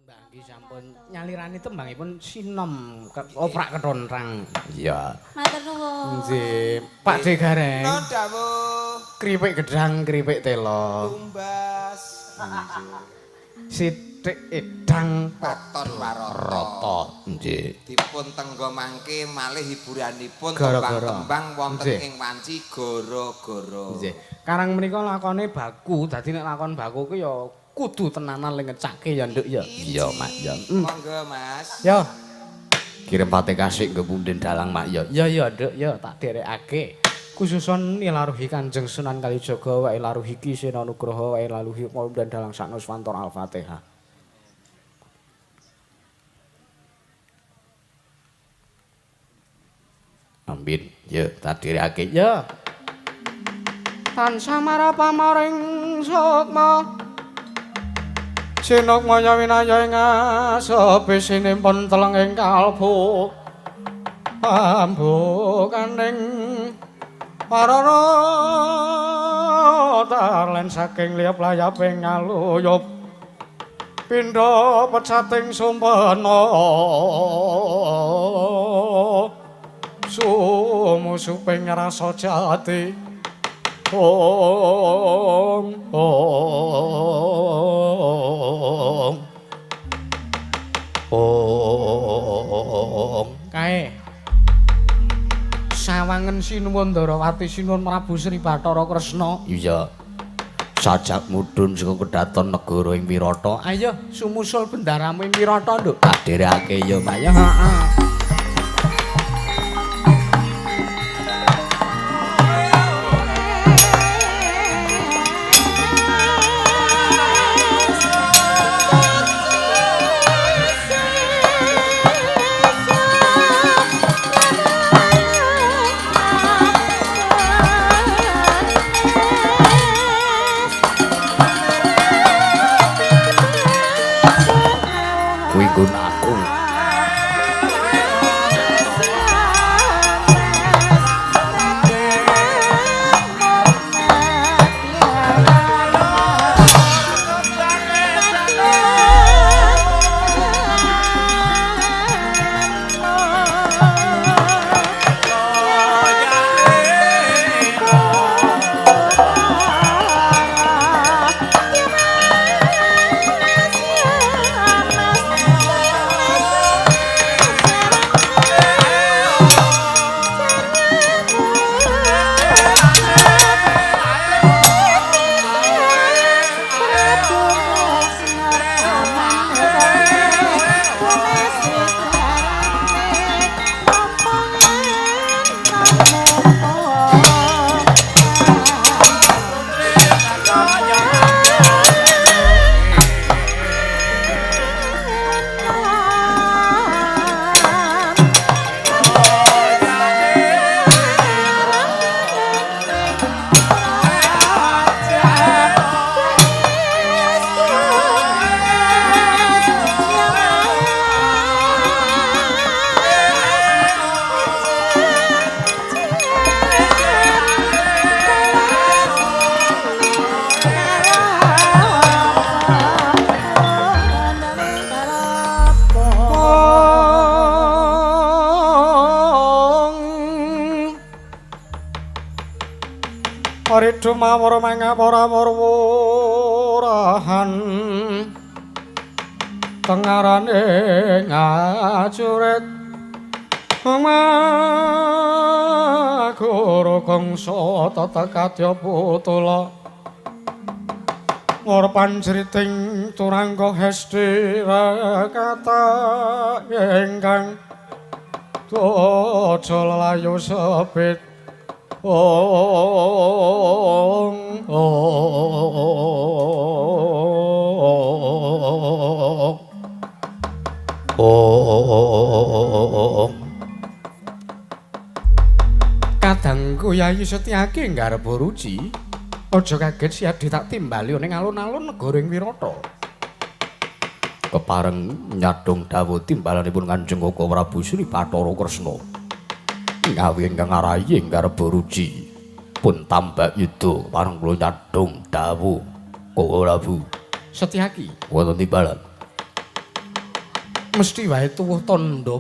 Mbak Anggi sampun nyalirani tembangipun sinom oprak ketontrang. Iya. Matur nuwun. Nggih, Pak De Gareng. Non dawuh. Kripik gedang, kripik telo. Tumbas. Sithik edang Waton warata. rata. Nggih. Dipun tenggo mangke malih hiburanipun tembang-tembang wonten ing wanci goro-goro. Nggih. Karang menika lakone baku, dadi nek lakon baku ku ya kudu tenanan le ngecake ya, Nduk ya. Iya, Mak ya. Monggo, Mas. Yo. Kirim Fatihah sik nggo punden dalang Mak ya. Ya ya, Nduk ya, tak derekake. Khususon ilaruhi Kanjeng Sunan Kalijaga wa ilaruhi Ki Sena Nugroho wa ilaruhi punden dalang Saknuswantor Al-Fatihah. Amin. Ya, tak derekake. Ya. Tansah marapa maring sukma. Sinukmaya winaya ing asepi sinempon teleng ing kalbu. Pambukaning parara tarlen saking liyap layaping ngaluyup. Pindha pecating sumpena. Sumusuping rasa jati. Ong ong ong kae sawangen sinuwun Ndarawati sinuwun Prabu Sri Bathara Kresna. Iya. Sajak mudhun saka kedaton negara ing Wirata. Ayo sumusul bendaramu ing Wirata, Nduk. Tak dherekake ya, Mak ya. Heeh. Kuwi nggon aku. Ridu mawar mangapura warwurahan tengarane ngajurit Maguru kangsa tetekadya putula War panjriting turangga hesti rekata ingkang aja lelayu sepit. Ong ong ong. Kadangku Yayi Setyaki nggarpa ruci. Aja kaget siadi tak timbali ning alun-alun negara ing Wirata. Kepareng nyadong dawuh timbalanipun Kanjeng Koko Prabu Sri Bathara Kresna. Ngawi ingkang ngarahi ing garba ruci pun tambak yuda pareng kula nyadong dawuh Koko Prabu Setyaki wonten timbalan. Mesti wae tuwuh tandha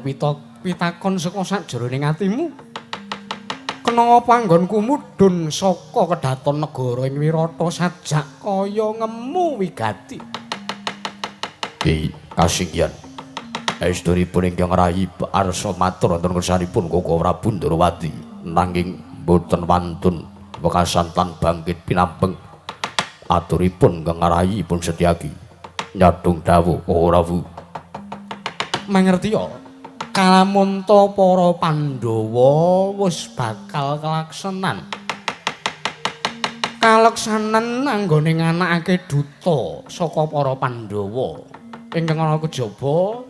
pitakon saka sakjroning atimu. Kena apa anggonku mudhun saka kedaton negara ing Wirata sajak kaya ngemu wigati. Kasinggihan. Estunipun ingkang rayi arsa matur wonten ngersanipun Koko Prabu Ndrawati nanging boten wantun wekasan tan bangkit pinambeng aturipun ingkang rayi pun Setyaki nyadhung dawuh Koko Prabu. Mangertiya kalamunta para Pandhawa wis bakal kelaksanan. Kaleksanan anggone nganakake duta saka para Pandhawa ingkang ana kejaba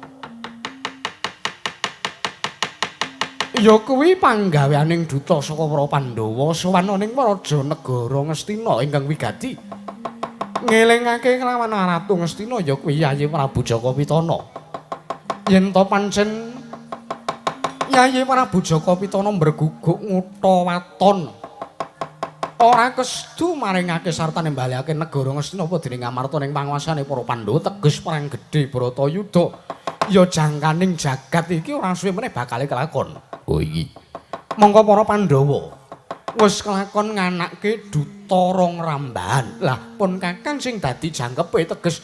ya kuwi panggaweaning duta saka para Pandhawa sowan ana ing raja negara Ngastina ingkang wigati. Ngelingake kelawan Ratu Ngastina ya kuwi Yayi Prabu Jaka Pitana. Yen to pancen Yayi Prabu Jaka Pitana mbreguguk ngutha waton ora kesedu maringake sartane mbalekake negara Ngastina apa dening Amarta ning panguasane para Pandhawa teges perang gedhe Bharatayuda. Ya jangkaning jagat iki ora suwe meneh bakale kelakon. Oh iki. Mongko para Pandhawa wis kelakon nganake duta rong rambahan. Lah pun Kakang sing dadi jangkepe teges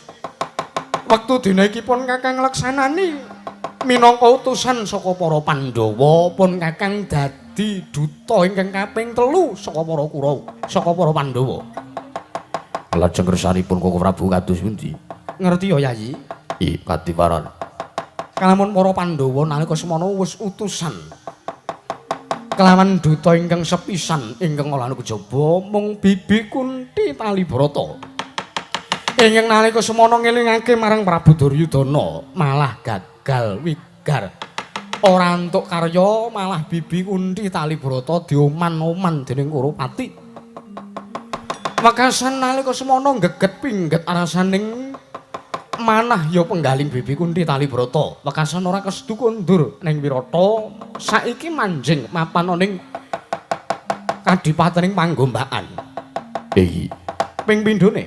wektu dina iki pun Kakang ngleksanani minangka utusan saka para Pandhawa, pun Kakang dadi duta ingkang kaping 3 saka para Kurawa, saka para Pandhawa. Lajeng kersanipun Koko Prabu kados pundi? Ngerti ya Yayi? Katiwaran. Kalamun para Pandhawa nalika semana wis utusan kelawan duta ingkang sepisan ingkang ala kejaba mung Bibi Kunti Talibrata. Ingkang nalika semana ngelingake marang Prabu Duryudana malah gagal wigar. Ora entuk karya malah Bibi Kunti Talibrata dioman-oman dening Kurupati. Wekasan nalika semana geget pingget arasaning manah ya penggaling Bibi Kunti Talibrata. Wekasan ora kesedu kondur ning Wirata, saiki manjing mapan ning kadipatening Panggombakan. Iki ping pindhone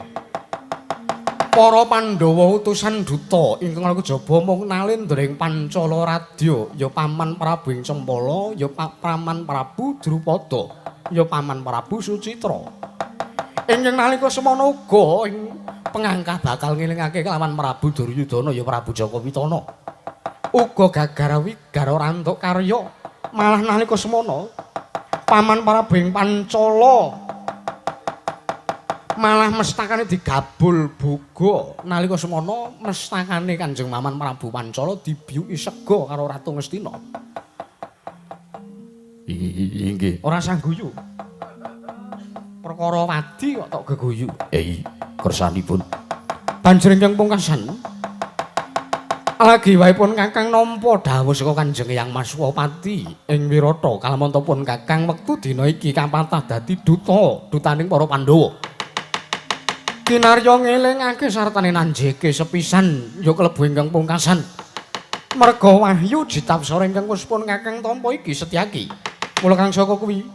para Pandhawa utusan duta ingkang ana kejaba mung nalendra ing Pancala Radya, ya Paman Prabu ing Cempala, ya Paman Prabu Drupada, ya Paman Prabu Sucitra. Ingkang nalika semana uga ing pengangkah bakal ngelingake kelawan Prabu Duryudana ya Prabu Jaka Pitana. Uga gagar wigar ora entuk karya, malah nalika semana Paman Prabu ing Pancala malah mestakane digabul boga. Nalika semana mestakane Kanjeng Maman Prabu Pancala dibiyuki sega karo Ratu Ngastina. Inggih, ora sah guyu. Perkara wadi kok tok geguyu. Kersanipun. Banjur ingkang pungkasan lagi wae pun Kakang nampa dawuh saka Kanjeng Hyang Maswapati ing Wirata kalamunta pun Kakang wektu dina iki kapatah dadi duta, dutaning para Pandhawa. Kinarya ngelingake sartane nanjeke sepisan ya klebu ingkang pungkasan. Merga wahyu jitapsara ingkang wis pun Kakang tampa iki Setyaki. Mula kang saka kuwi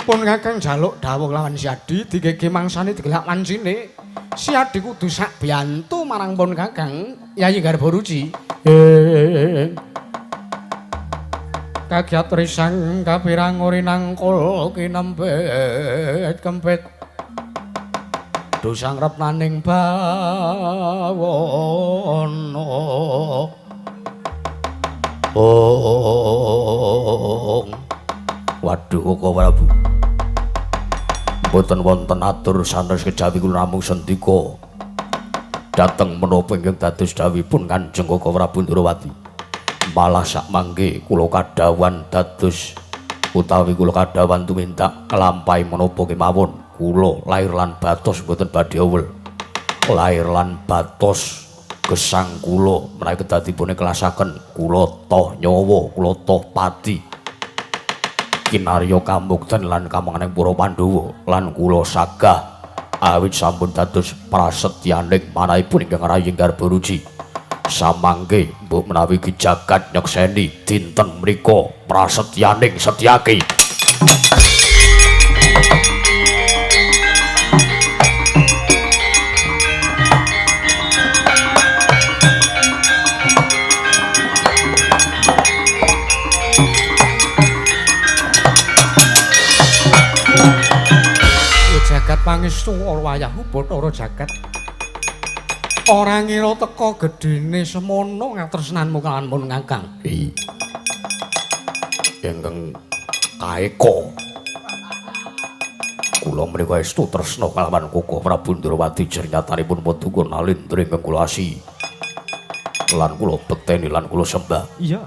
pun Kakang njaluk dawuh lawan Siadi digege mangsane digelak wancine. Siadi kudu sak biyantu marang pun Kakang Yayi Garbaruci. Kagiat risang kapirang urinangkul kinempit kempit. Dosang repnaning bawana. Ong. Waduh Koko Prabu. Mboten wonten atur sanes kejawi kula namung sendika dhateng menapa ingkang dados dawuhipun Kanjeng Koko Prabu Ndrawati. Malah sak mangke kula kadhawuhan dados utawi kula kadhawuhan tumindak nglampahi menapa kemawon. Kula lair lan batos mboten badhe owel. Lair lan batos gesang kula menawi kedadipun ikhlasaken kula toh nyawa, kula toh pati. Kinarya kamukten lan kamanganing para Pandhawa lan kula sagah awit sampun dados prasetyaning manahipun ingkang rayi Garbaruci. Samangke mbok menawi ki jagat nyekseni dinten mriku prasetyaning Setyaki. Pangestu wayahku Bathara Jagat. Ora ngira teka gedene semono ngatresnanmu kalawan pun Kakang. Iya. Ingkang kaeka. Kula menika estu tresna kalawan Koko Prabu Ndrawati jernyatanipun paduka nalindra ingkang kula asi. Lan kula bekteni lan kula sembah. Iya.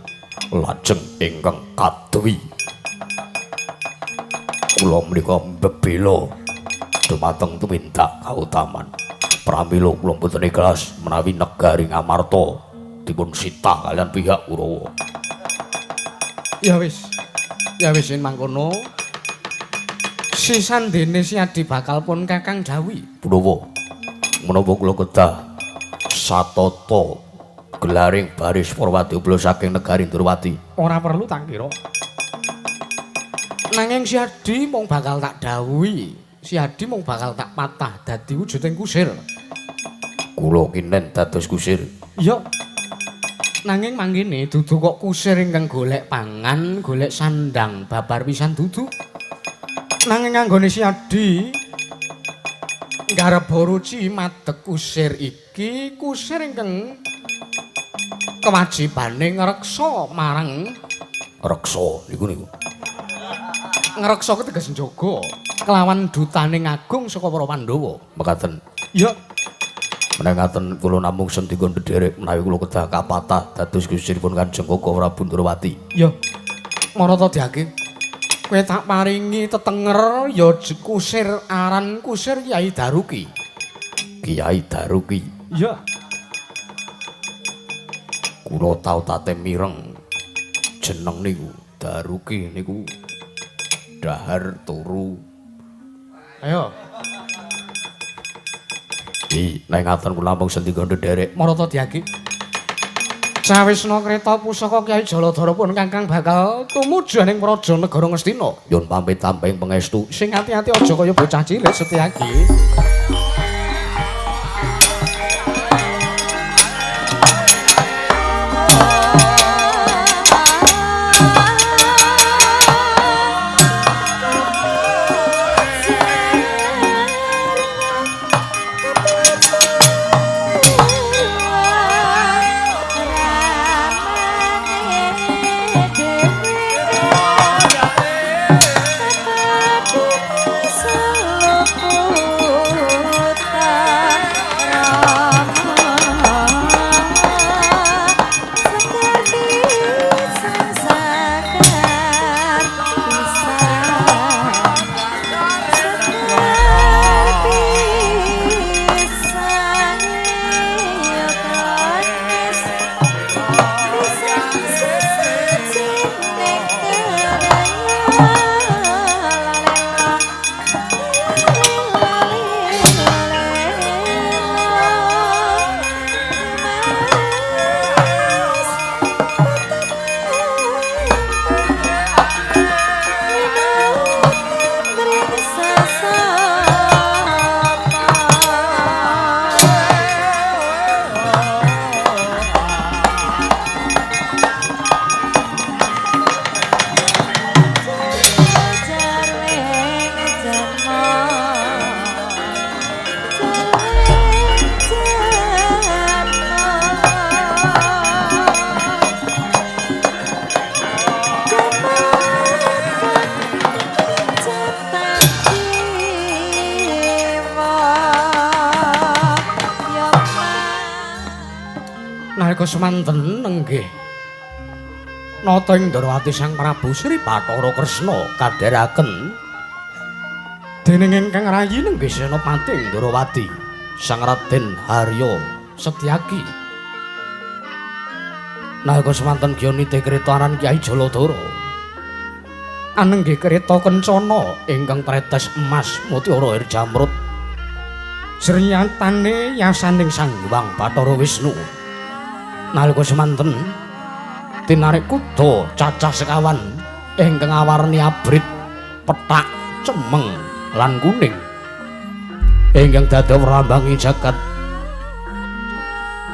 Lajeng ingkang kadwi. Kula menika mbebela dumateng tumindak kautaman. Pramila kula mboten ikhlas menawi negari Ngamarta dipun sita kalian pihak Kurawa. Ya wis. Ya wis yen mangkono. Sisandene Siadi bakal pun Kakang dawuhi. Punapa? Menapa kula kedah satata gelaring baris para wadyabala saking negari Ndrawati? Ora perlu tak kira. Nanging Siadi mung bakal tak dawuhi. Siadi mung bakal tak patah dadi wujuding kusir. Kula kinen dados kusir. Iya. Nanging mangkene dudu kok kusir ingkang golek pangan, golek sandang babar pisan dudu. Nanging anggone Siadi nggareba ruci madeg kusir iki, kusir ingkang kewajibane ngreksa marang reksa niku niku. Ngreksa ku teges njaga kelawan dutane ngagung saka para Pandhawa. Mekaten. Iya. Menawi ngaten kula namung sendika ndherek menawi kula kedah kapatah dados kusiripun Kanjeng Koko Prabu Ndrawati. Iya. Marata diake. Kowe tak paringi tetenger ya kusir aran kusir Kyai Daruki. Kyai Daruki. Iya. Kula tau tate mireng jeneng niku Daruki niku dahar turu. Ayo. I nek ngaten kula namung sendika ndherek. Marata diaki. Sawisna kreta pusaka Kyai Jaladara pun Kakang bakal tumuju ning praja negara Ngastina. Nyun pamit tamping pangestu. Sing ati-ati aja kaya bocah cilik Setyaki. Nalika semanten nenggih nata ing Ndrawati Sang Prabu Sri Bathara Kresna kandharaken dening ingkang rayi nenggih Senopati Ndrawati Sang Raden Harya Setyaki. Nalika semanten gya nitih kreta aran Kyai Jaladara anenggih kreta kencana ingkang tretes emas mutiara air jamrut sriyatane yasaning Sang Hyang Bathara Wisnu. Nalika semanten tinarik kuda cacah sekawan ingkang awarni abrit pethak cemeng lan kuning ingkang dados rambangi jagat.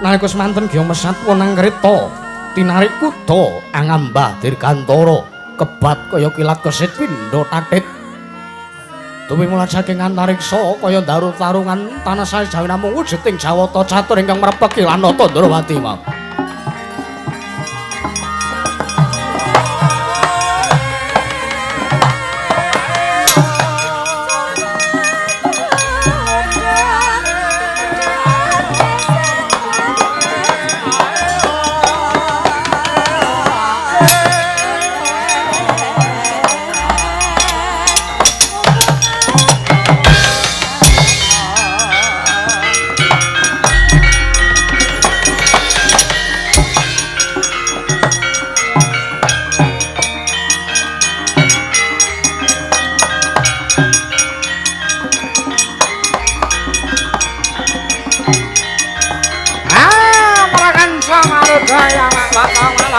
Nalika semanten gya mesat wonang kreta tinarik kuda angambah dirgantara kebat kaya kilat kesit pindha tatit. Tumimula saking antariksa kaya daru tarungan tanah sae jawi namung wujud ing Jawata catur ingkang mrepeki lan Nata Ndrawati mau.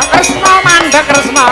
Kresna mandhek Kresna.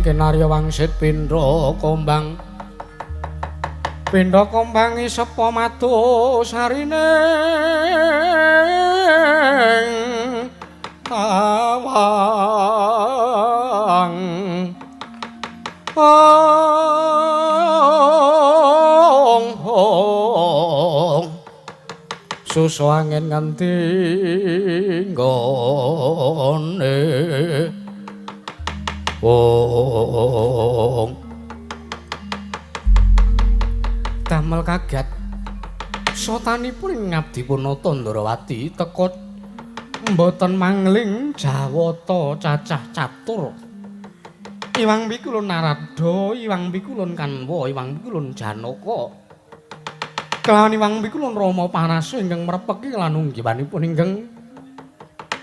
Kinarya wangsit pindha kombang. Pindha kombang isepa madu sarine tawang. Ong ong susu angin nganti nggone. Ong damel kaget sotanipun ngabdipun Nata Ndrawati teka mboten mangling jawata cacah catur. Iwang pikulun Narada, iwang pikulun Kanwa, iwang pikulun Janaka. Kelawan iwang pikulun Rama Parasu ingkang mrepeki lan unggiwanipun ingkang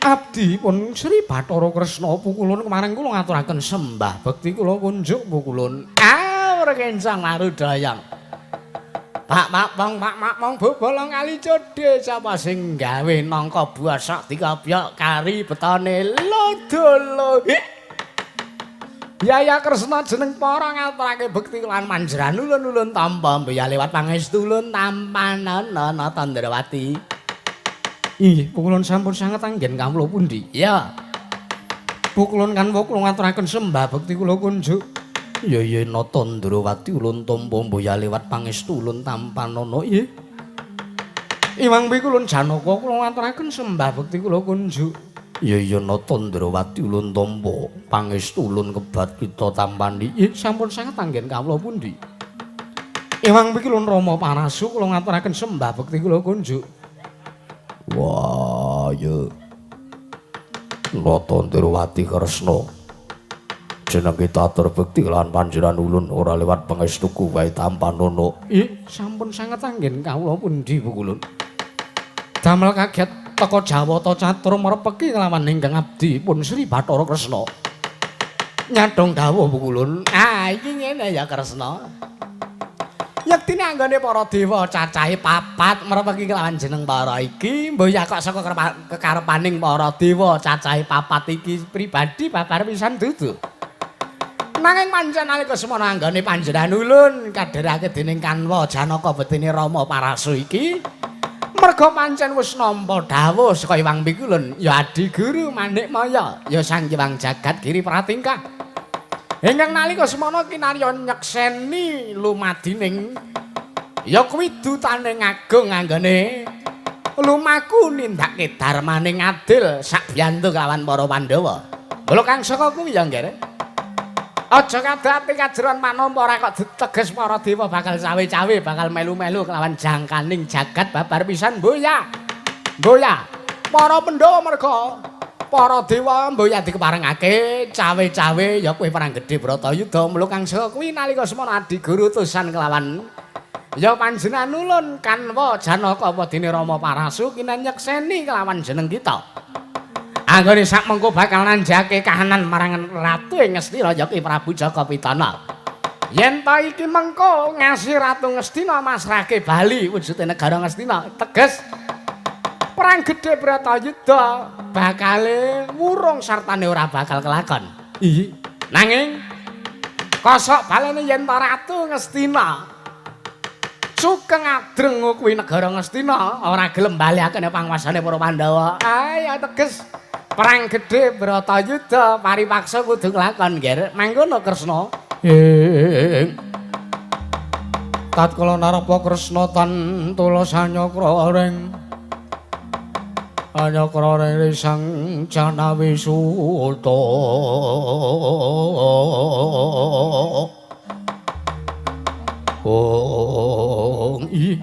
abdi pun Sri Bathara Kresna pukulun kemarin kula ngaturaken sembah bekti kula kunjuk pukulun. Ah, rekencang marudayang. Pak mak pong pak mak pong bobolong kali codhe sapa sing gawe nangka buah sak dikopyok kari betone lodolo. Yaya Kresna jeneng para ngaturake bekti lan manjeran ulun-ulun tampa mbeya lewat pangestu ulun tampanana Nata Ndrawati. Inggih, pukulun sampun sanget anggen kawula pundi? Ya. Pukulun kanwa kula ngaturaken sembah bekti kula kunjuk. Ya ya Nata Ndrawati ulun tampa mboya liwat pangestu ulun tampanana. Nggih. Iwang pikulun Janaka kula ngaturaken sembah bekti kula kunjuk. Ya ya Nata Ndrawati ulun tampa pangestu ulun kebat kita tampani. Nggih, sampun sanget anggen kawula pundi? Iwang pikulun Rama Parasu kula ngaturaken sembah bekti kula kunjuk. Wah, ya. Nata Ndrawati Kresna. Jeneng kita atur bekti lan panjenengan ulun ora lewat pangestuku wae tampanana. Ih, sampun sanget anggen kawula pundi pukulun. Damel kaget teka Jawata catur mrepeki kelawan ingkang abdi pun Sri Bathara Kresna. Nyadong dawuh pukulun. Ah, iki ngene ya Kresna. Yektine anggone para dewa cacahe papat mrepeki kelawan jeneng para iki, mboya kok saka kekarepaning para dewa cacahe papat iki pribadi babar pisan dudu. Nanging pancen nalika semono anggone panjenengan ulun kadherake dening Kanwa Janaka betine Rama Parasu iki merga pancen wis nampa dawuh saka Hyang Pikulun ya Adi Guru Manikmaya ya Sang Hyang Jagat Giri Pratingkah. Ingkang nalika semono kinarya nyekseni lumadining ya kuwi dutaning agung anggone lumaku nindakake darmaning adil sakbiyantu kawan para Pandhawa. Lho kang saka kuwi ya nggih. Aja kadhate kajeron manampa ora kok teges para dewa bakal cawe-cawe bakal melu-melu kelawan jangkaning jagat babar pisan mboya. Mboya. Para Pandhawa merga para dewa mboya dikeparengake cawe-cawe ya kuwi perang gedhe Bratayuda. Mula kang saka kuwi nalika semono Adi Guru utusan kelawan ya panjenengan ulun Kanwa Janaka apa dene Rama Parasu kinen nyekseni kelawan jeneng kita. Anggone sak mengko bakal nanjake kahanan marang ratu ing Ngastina ya Ki Prabu Jaka Pitana. Yen ta iki mengko ngasi Ratu Ngastina masrahke bali wujude negara Ngastina teges perang gedhe Bratayuda bakale wurung sartane ora bakal kelakon. Iya. Nanging kosok balene yen ta Ratu Ngastina sugeng adreng kuwi negara Ngastina ora gelem balekake panguasane para Pandhawa. Ayo teges perang gedhe Bratayuda paripaksa kudu kelakon, Nger. Mangkono Kresna. Ing tatkala narapa Kresna tan tulus anyakra ring anyakra ring Sang Janawi Suta. Oh, i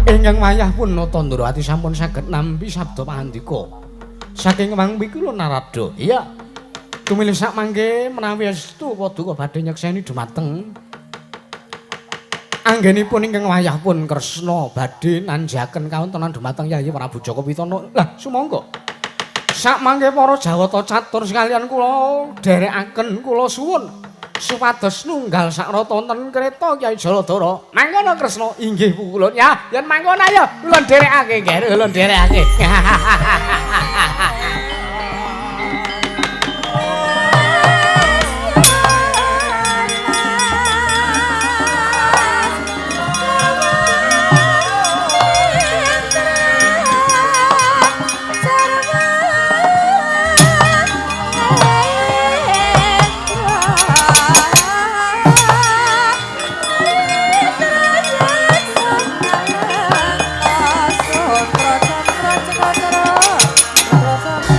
ingkang wayah pun nata Ndrawati sampun saged nampi sabda pangandika saking Wang Pikula Narada. Iya. Tumilih sak mangke menawi estu paduka badhe nyekseni dumateng anggenipun ingkang wayah pun Kresna badhe nanjaken kawontenan dumateng Yayi Prabu Jaka Pitana. Lah sumangga. Sak mangke para Jawata catur sekalian kula dherekaken kula suwun supados nunggal sakrata wonten kreta Kyai Jaladara. Mangkono Kresna. Inggih kula. Ya, yen mangkono ayo kula dherekake, nggih, kula dherekake. Cakra, cakra, cakra, cakra.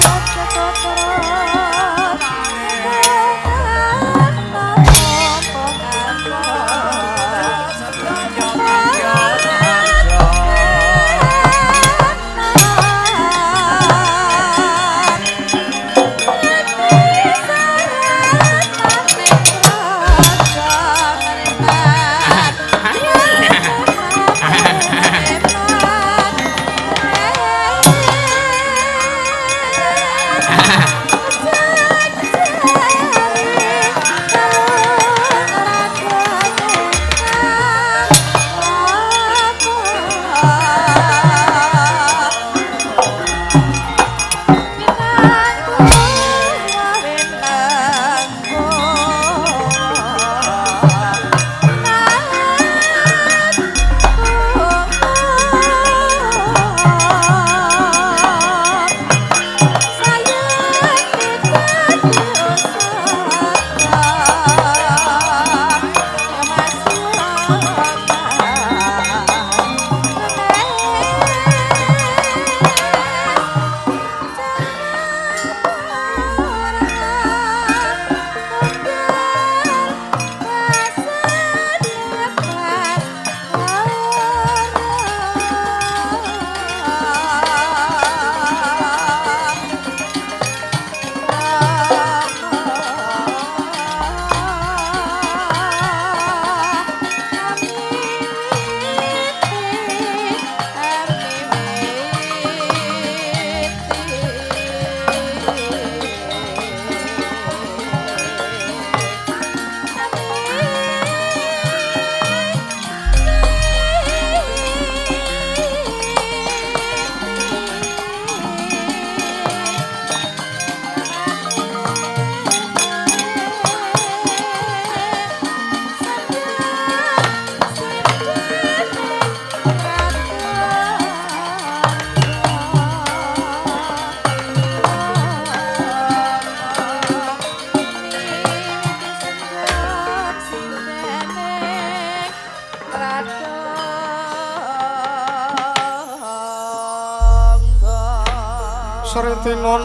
Sritinun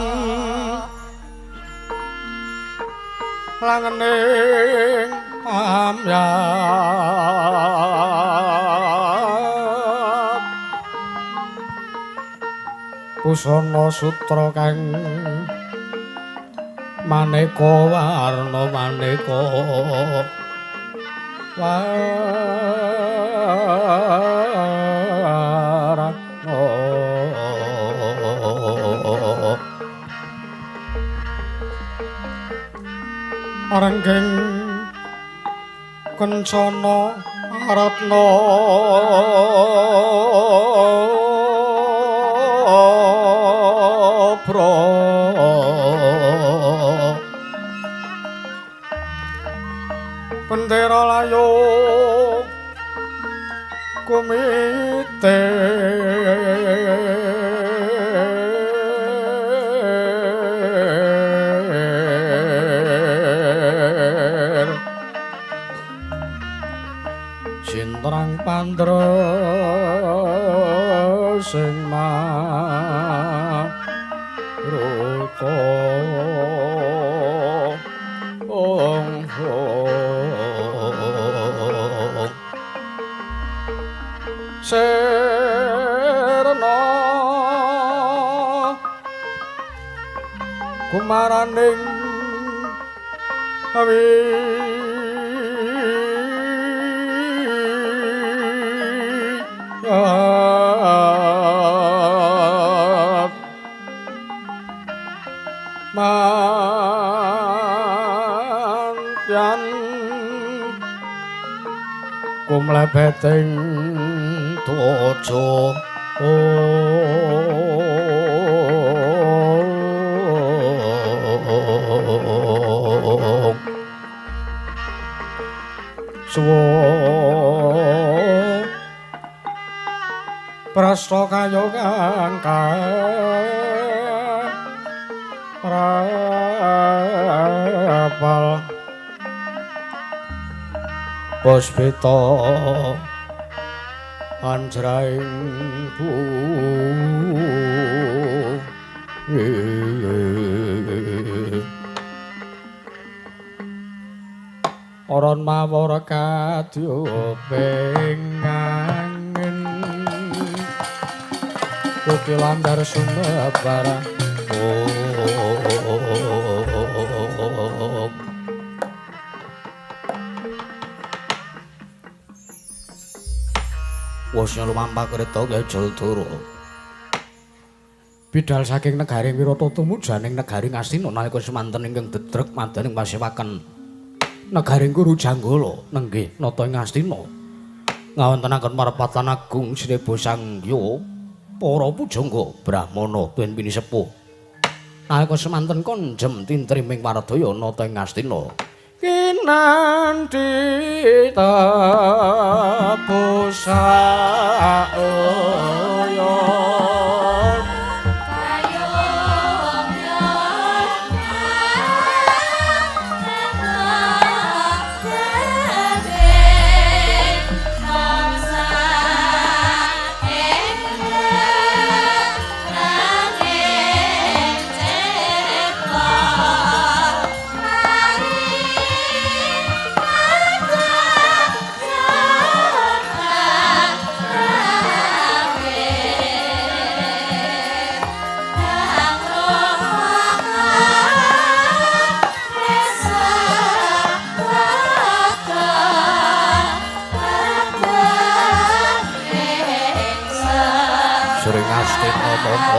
langening amyat busana sutra kang maneka warna maneka warna. Aranggeng kencana aratna bra bendera layung kumite sintrang pandra sing maruta ong sirna kumaraning awi mantyan kumlebeting twaja suwa prasta kaya kang prapal puspita anjraing bumi aran mawar kadyuping angin kukilandar sumebara. Wasnya lumampah kereta gajal turu. Bidal saking negari Wirata tumuju ing negari Ngastina nalika semanten ingkang dedrek madaning pasewaken negari Guru Janggala nenggih nata ing Ngastina ngawontenaken parapatan agung Sreba Sangya para pujangga brahmana tuwin pinisepuh nalika semanten konjem tintriming waradaya nata ing Ngastina kinanthi tepusa oyo.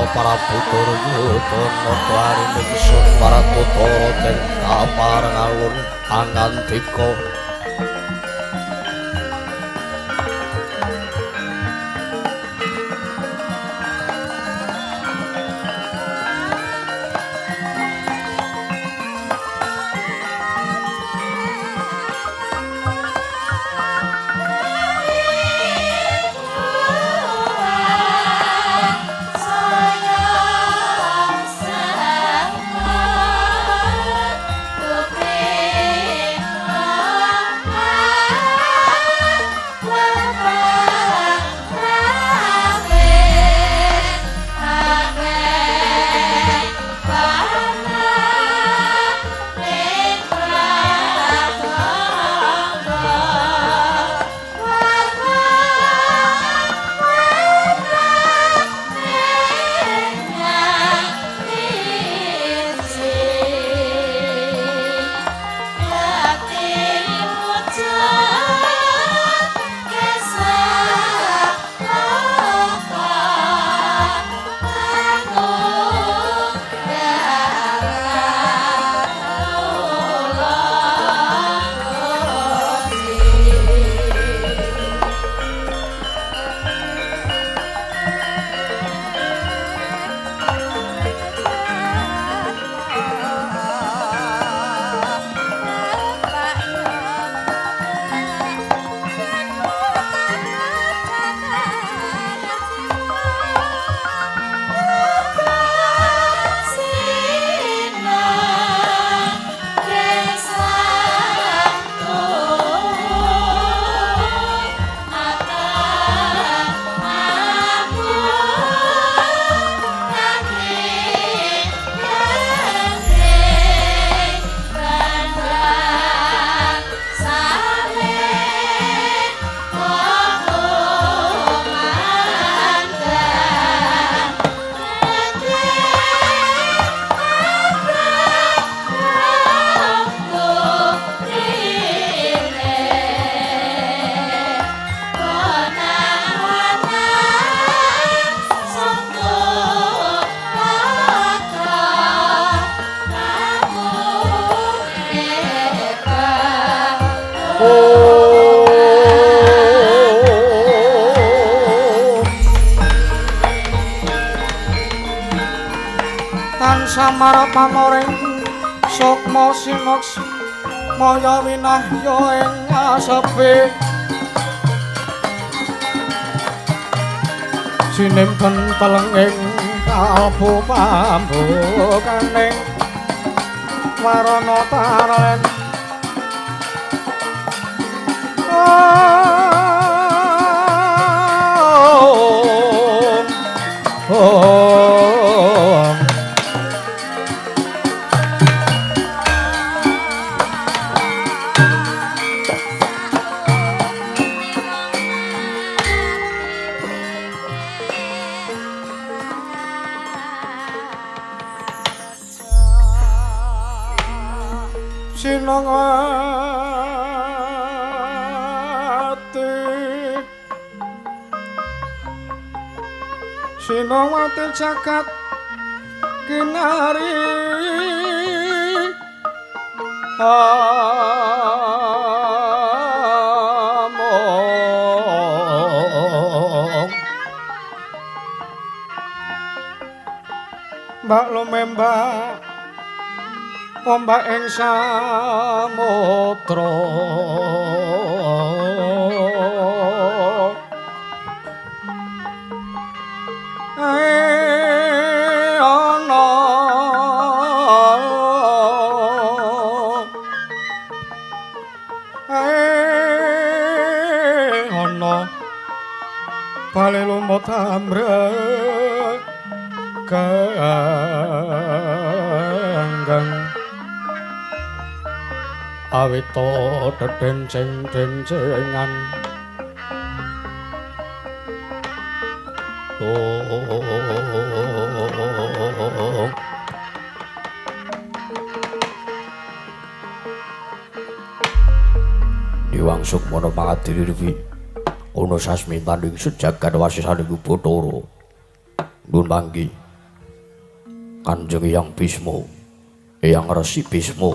Prabu Duryudana arining sun Parakutara den kapareng alun angandika Samar pamoring sukma sinoks maya winahya ing asepe sinimpen telenging kalbu pambukaning warana tarlen. Om Om Sinongati Sinongati jagat kinari among Mbak lumembak ombak ing samudra ana ana bali lumut amrek ganggang awita dedenceng-dencengan. Diwang Sukmana pangadiri iki ana sasmitaning sejagat wasisaning Bathara. Nuwun manggi Kanjeng Hyang Bisma, Eyang Resi Bisma.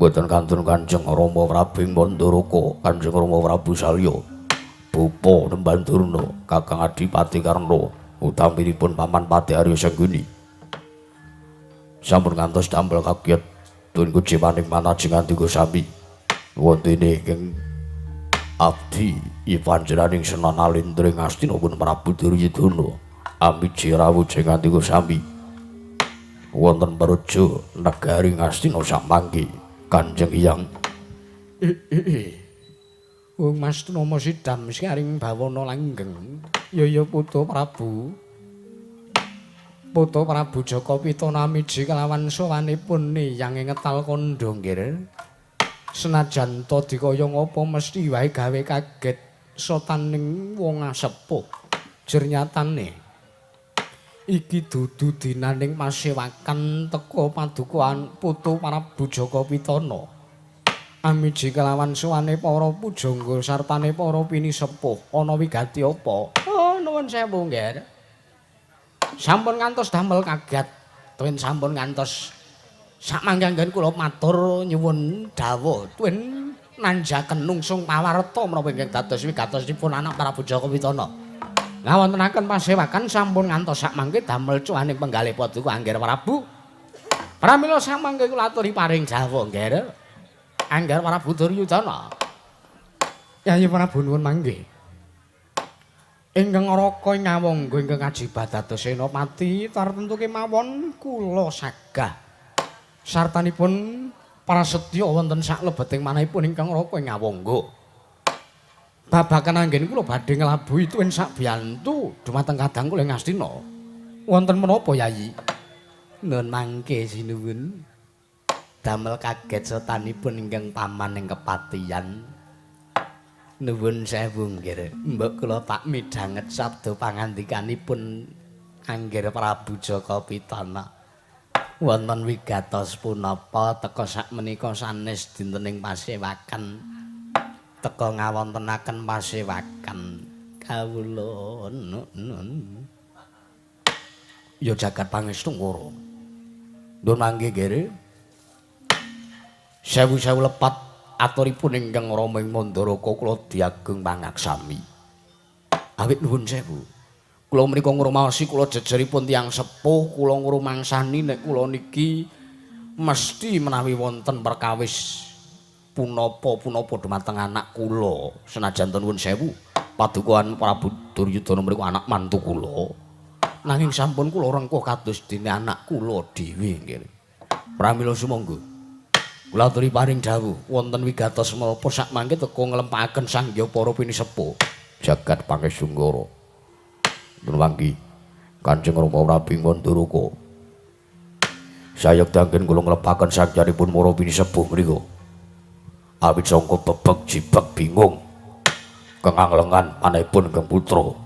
Boten kantun Kanjeng Rama Prabu Mandaraka, Kanjeng Rama Prabu Salya, Bapa Nembandurna, Kakang Adipati Karna, utaminipun Paman Patih Arya Sengguni. Sampun ngantos damel kaget tun kuciwaning manajeng andika sami. Wontene ingkang abdi ipanjenenganing Senan Alindra ing Astina pun Prabu Duryudana amiji rawuh jeng andika sami. Wonten praja negari Ngastina samangke Kanjeng Hyang. Wong Mas Tnomo sidam saring bawana langgeng. Ya ya Putu Prabu. Putu Prabu Jaka Pitana miji kelawan sowanipun Hyang ngetal kandha nggih. Senajan ta dikaya ngapa mesti wae gawe kaget sotaning wong asepuh. Jernyatane iki dudu dinaning pasewakan teka padukaan Putu Prabu Jaka Pitana. Amiji kelawan sowane para pujangga sartane para pinisepuh ana wigati apa? Oh nuwun sewu nggih. Sampun ngantos damel kaget, tuwin sampun ngantos samangga kula matur nyuwun dawuh tuwin nanjaken nungsung pawarta menapa ingkang dados wigatosipun anak Prabu Jaka Pitana. Ngawontenaken pasewakan sampun ngantos sakmangke damel cuwaning penggalih paduka Angger Prabu. Pramila samangke kula aturi paring dawuh nggih. Angger Prabu Duryudana. Yayi Prabu nuwun mangke. Ingkang Raka ing Ngawangga ingkang ajibat dados senopati tartemtu kemawon kula sagah. Sartanipun prasetya wonten saklebeting manahipun ingkang Raka ing Ngawangga. Babagan anggen kula badhe nglabuhi tuwin sakbiyantu dumateng kadang kula ing Astina. Wonten menapa Yayi? Nuwun mangke sinuwun. Damel kaget sotanipun ingkang paman ing kepatihan. Nuwun sewu nggih. Mbok kula tak midhanget sabda pangandikanipun Angger Prabu Jaka Pitana. Wonten wigatos punapa teka sakmenika sanes dintening pasewakan. Teka ngawontenaken pasewakan kawula nun. Ya jagat pangestu ngoro. Nuwun mangke nggih. Sewu-sewu lepat aturipun ingkang Rama ing Mandaraka kula diageng pangaksami. Awit nuwun sewu. Kula menika ngrumaosi kula jejeripun tiyang sepuh, kula ngrumangsani nek kula niki mesti menawi wonten perkawis punapa-punapa dumateng anak kula. Senajan nuwun sewu, paduka Prabu Duryudana mriku anak mantu kula. Nanging sampun kula rengkuh kados dene anak kula dhewe nggih. Pramila sumangga. Kula aturi paring dawuh wonten wigatos menapa sakmangke teka nglempaken sangya para pinisepuh jagat pangesunggara. Nuwanggi Kanjeng Rama Prabu Manduraka. Sayekti anggen kula nglepaken sangyanipun para pinisepuh menika. Awit sangka bebek jibek bingung kenganglengan manahipun ingkang putra.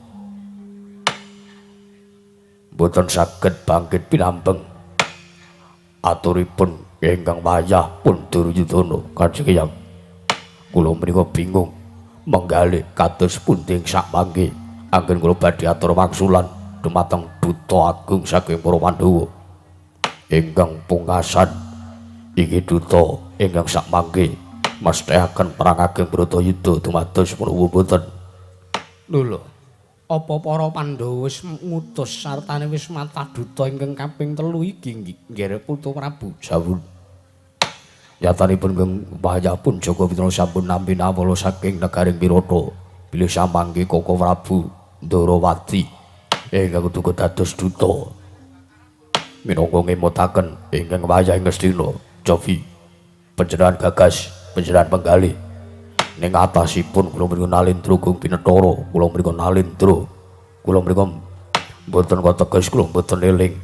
Mboten saged bangkit pinambeng aturipun ingkang wayah pun Duryudana. Kanjeng Hyang, kula menika bingung menggalih kados pundi sak mangke anggen kula badhe atur wangsulan dumateng duta agung saking para Pandhawa ingkang pungkasan iki duta ingkang sak mangke mesthekaken perang ageng Bratayuda dumados menawa boten. Lho, apa para Pandhawa wis ngutus sartane wis matah duta ingkang kaping 3 iki nggih Putu Prabu? Sampun. Nyatanipun ingkang wayahpun Jaka Pitana sampun nampi nawala saking negaring Wirata bilih samangke Koko Prabu Ndorowati ingkang duka dados duta minangka ngemutaken ingkang wayah ing Ngastina. Cofi panjenengan gagas panjenengan penggalih ning atasipun kula mriku nalindra gung pinetara, kula mriku nalindra, kula mriku mboten kateges, kula mboten eling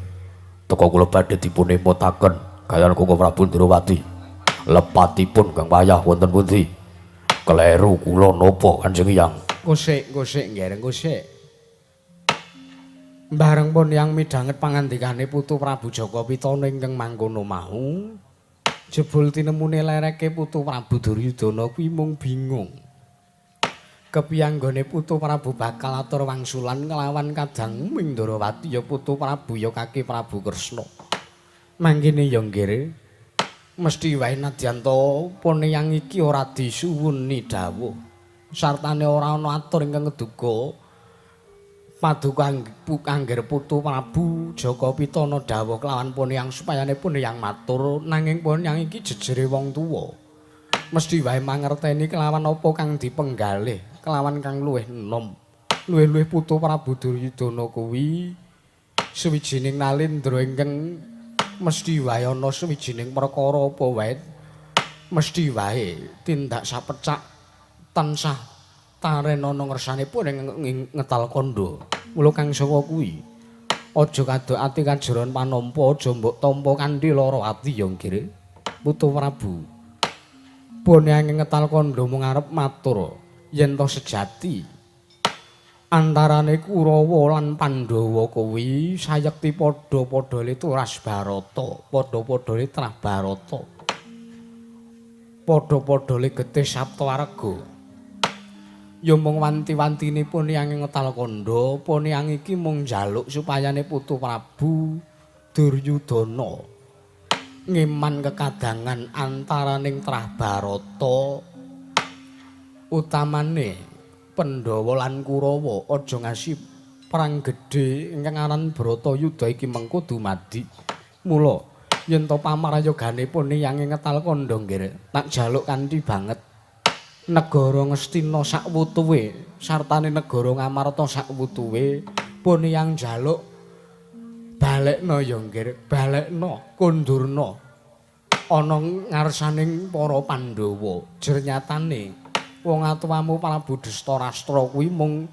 teka kula badhe dipun emutaken kaliyan Koko Prabu Ndorowati. Lepatipun kang wayah wonten pundi? Kleru kula napa Kanjeng Hyang? Kosik, kosik nggih, kosik. Bareng pun yang midhanget pangandikane Putu Prabu Jaka Pitana ingkang mangkono mau, jebul tinemune lereke Putu Prabu Duryudana kuwi mung bingung. Kepiyanggone Putu Prabu bakal atur wangsulan nglawan kadang Mindrawati ya Putu Prabu ya Kaki Prabu Kresna. Mangkene ya nggih, mesti wae nadyan ta poneyang iki ora disuwuni dawuh. Sartane ora ana atur ingkang ngeduga paduka angger Putu Prabu Jaka Pitana dawuh kelawan poneyang supayane poneyang matur, nanging poneyang iki jejere wong tuwa. Mesti wae mangerteni kelawan apa kang dipenggalih, kelawan kang luwih enom. Luwih-luwih Putu Prabu Duryudana kuwi suwijining nalindra ingkang mesti wae ana suwijining perkara apa wae mesti wae tindak sapecak tansah taren ana ngersanipun ing ngetal kandha. Mula kang saka kuwi aja kadok ati kajeron panampa, aja mbok tampa kanthi lara ati ya nggih Putu Prabu. Bone ngetal kandha mung arep matur yen to sejati antarane Kurawa lan Pandhawa kuwi sayekti padha-padha turas Barata, padha-padha trah Barata, padha-padha getih Saptawarga. Ya mung wanti-wantine poneyang ngetal kandha, poneyang iki mung njaluk supayane Putu Prabu Duryudana ngeman kekadangan antaraning trah Barata utamane Pandhawa lan Kurawa aja ngasi perang gedhe ingkang aran Bratayuda iki mengko dumadi. Mula yen to pamarayogane poneyang ngetal kandha nggih tak jaluk kanthi banget negara Ngastina sakwutuwe sartane negara Ngamarta sakwutuwe poneyang jaluk balekna ya nggih, balekna kundurna ana ngarsaning para Pandhawa. Jernyatane wong atuwamu Prabu Destarastra kuwi mung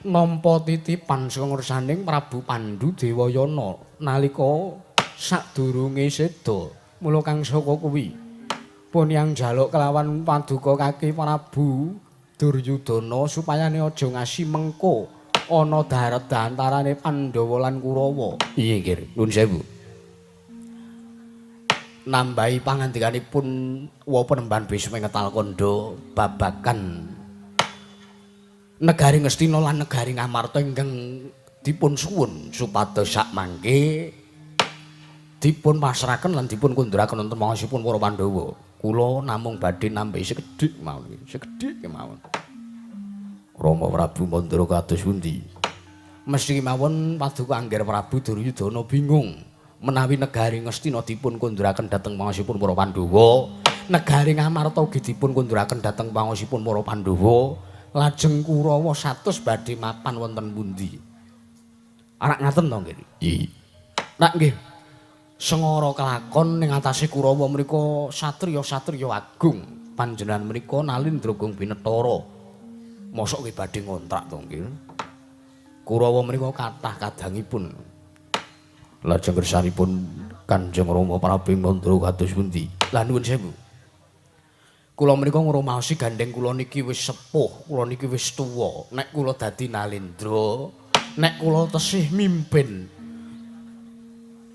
nampa titipan saka ngarsaning Prabu Pandu Dewayana nalika sadurunge seda. Mula kang saka kuwi poneyang jaluk kelawan paduka kaki Prabu Duryudana supayane aja ngasi mengko ana daret antarane Pandhawa lan Kurawa. Iya nggih, nuwun sewu. Nambahi pangandikanipun wa penemban Bisma ngetal kandha babagan negari Ngastina lan negari Ngamarta ingkang dipun suwun supados sakmangke dipun pasrahaken lan dipun kunduraken wonten mangasipun para Pandhawa. Kula namung badhe nambahi sekedhik mawon, sekedhik kemawon. Rama Prabu Mandra kados pundi? Mesti mawon Paduka Angger Prabu Duryudana bingung menawi negari Ngastina dipun konduraken dhateng pangosipun para Pandhawa, negari Ngamarta ugi dipun konduraken dhateng pangosipun para Pandhawa, lajeng Kurawa 100 badhe mapan wonten pundi? Arak ngaten to nggih? Iya. Nak nggih. Sengara kelakon ning atase Kurawa menika satriya-satriya agung. Panjenengan menika Nalindra Gung Binetara. Mosok nggih badhe ngontrak to nggih? Kurawa menika kathah kadangipun. Lajeng kersanipun Kanjeng Rama Prabu Mandra kados pundi? Lah nuwun sewu. Kula menika ngrumaosi gandeng kula niki wis sepuh, kula niki wis tuwa. Nek kula dadi Nalindra, nek kula tesih mimpin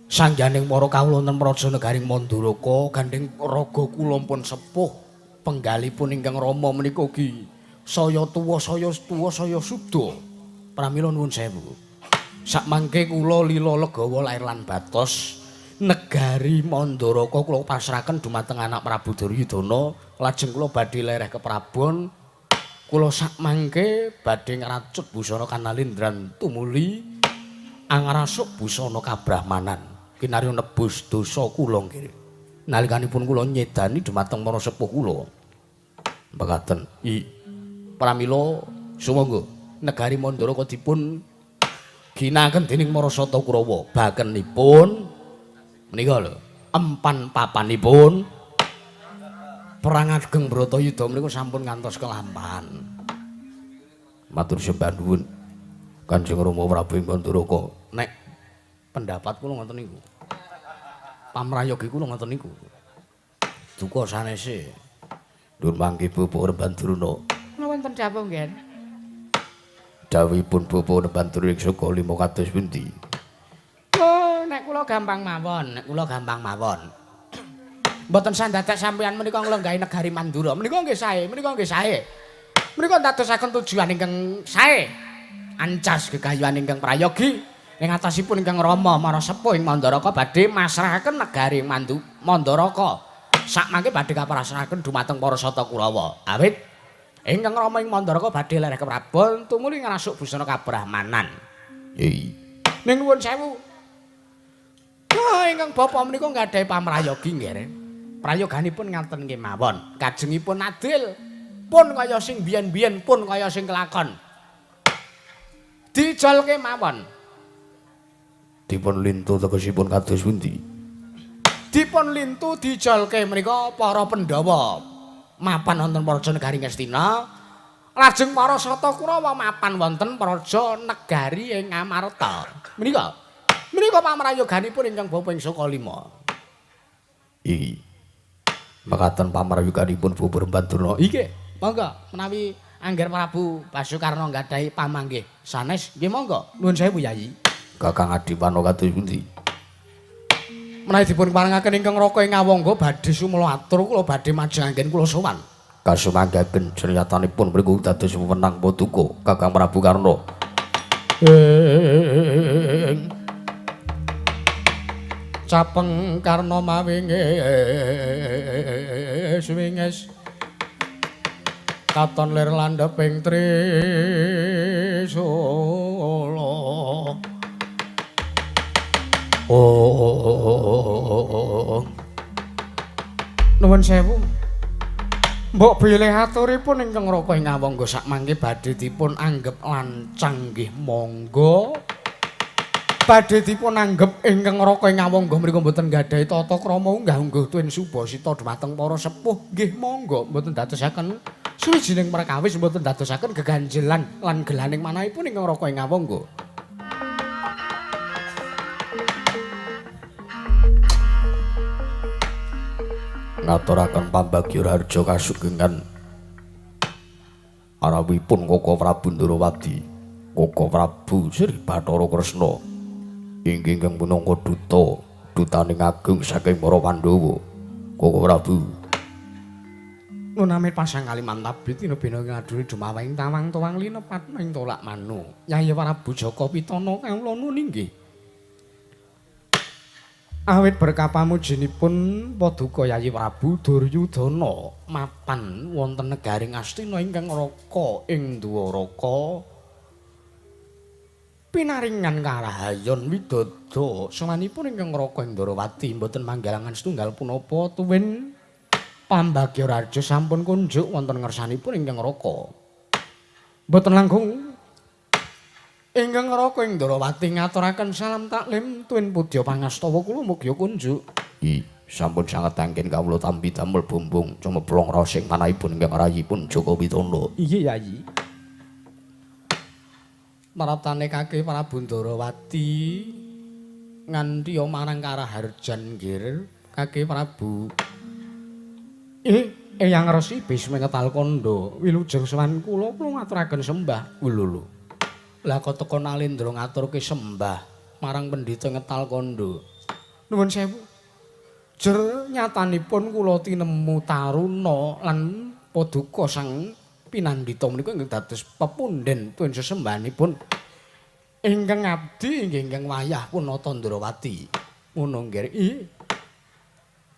sangganing para kawula wonten praja negaring Manduraka, gandeng raga kula pun sepuh, penggalipun ingkang rama menika ugi saya tuwa, saya tuwa, saya suda. Pramila nuwun sewu. Sakmangke kula lila legawa lair lan batos negari Mandaraka kula pasrahaken dumateng anak Prabu Duryudana, lajeng kula badhe lereh ke Prabon. Kula sakmangke badhe ngracut busana kanalindran tumuli angrasuk busana kabrahmanan kinarya nebus dosa kula nggih. Nalikanipun kula nyedani dumateng para sepuh kula. Mekaten. I pramila sumangga negari Mandaraka dipun ginakaken dening Marasata Kurawa. Bakenipun menika lho, empan papanipun perang ageng Bratayuda menika sampun ngantos kelampahan. Matur sembah nuwun Kanjeng Rama Prabu Mandaraka. Nek pendapat kula ngoten niku. Pamrayogi kula ngoten niku. Duka sanese. Nuwun mangke Bapak Rembandruna. Kula wonten dawuh nggih. Dawuhipun Bapak Rembandruna ing saka lima kados pundi? Oh, nek kula gampang mawon, nek kula gampang mawon. Mboten sandadak sampeyan menika nglenggahi negari Mandura. Menika nggih sae, menika nggih sae. Menika ndadosaken tujuan ingkang sae. Ancas gegayuhan ingkang prayogi ing atasipun ingkang Rama mara sepuh ing Mandaraka badhe masrahaken negari Mandaraka. Sakmangke badhe kaprasrahaken dumateng para Sata Kurawa. Awit ingkang Rama ing Mandaraka badhe lereh ke Prabon tumuli ngrasuk busana kabrahmanan. Iya. Ning nuwun sewu. Wah, ingkang bapa menika nggadahi pamrayogi nggih. Prayoganipun ngaten nggih mawon. Kajengipun adil, pun kaya sing biyen-biyen, pun kaya sing kelakon. Dijolke mawon. Dipun lintu tegesipun kados pundi? Dipun lintu dijolke menika para Pandhawa mapan wonten praja negari Ngastina, lajeng para Sata Kurawa mapan wonten praja negari ing Ngamarta. Menika menika pamrayoganipun ingkang bapa ing saka lima. Iki. Mekaten pamrayoganipun Bapak Rembandurna. Iki, monggo menawi Angger Prabu Basukarna nggadahi pamanggih sanes nggih monggo. Nuwun sewu Yayi. Kakang Adiwana kados pundi? Menawi dipun parengaken ingkang Raka ing Awangga badhe sumela atur kula badhe majeng anggen kula sowan. Kasumanggaken jenyatanipun mriku dados wewenang paduka Kakang Prabu Karna. Ing capeng Karna mawinges winges katon lir landheping trisula. Oh. Nuwun sewu. Mbok bilih aturipun ingkang Raka ing Awangga sakmangke badhe dipun anggep lancang nggih monggo. Badhe dipun anggep ingkang Raka ing Awangga mriku mboten nggadahi tata krama unggah-ungguh tuwin subasita dhumateng para sepuh nggih monggo, mboten dadosaken suwijining perkawis, mboten dadosaken geganjelan lan gelaning manahipun ingkang Raka ing Awangga. Ngaturaken pambagya raharja kasugengan arawipun Koko Prabu Ndrawati, Koko Prabu Sri Bathara Kresna inggih ingkang minangka duta, dutaning agung saking para Pandhawa. Koko Prabu nunamit pasang Kalimantabit tinebina ngaduri dumaweng tawang tuwang linepat ing tolak manu. Yayi Prabu Jaka Pitana kawula nuni nggih. Awit berkah pamujinipun paduka Yayi Prabu Duryudana mapan wonten negari Ngastina ingkang raka ing Dwaraka. Pinaringan karahayon widodo sowanipun ingkang Raka ing Ndarawati mboten manggalangan setunggal punapa tuwin pambagya raja sampun kunjuk wonten ngersanipun ingkang Raka. Mboten langkung ingkang Raka ing Ndarawati ngaturaken salam taklim tuwin pudya pangastawa kula mugi kunjuk. I sampun sanget anggen kawula tampi damel bumbung cumeplong raos ing manahipun ingkang rayipun Joko Witono. Iya Yayi. Maraptane kaki Prabu Ndarawati nganti marang Karaharjan nggir kaki Prabu. Eyang Resi Bisma ngetal kandha wilujeng sowan kula kula ngaturaken sembah. Lho. Lah kok teka Nalendra ngaturke sembah marang pendhita ngetal kandha. Nuwun sewu. Jer nyatanipun kula tinemu taruna lan paduka sang pinandhita menika ingkang dados pepundhen tuwin sesembahanipun ingkang abdi inggih ingkang wayah punata Ndrawati. Ngono nggih.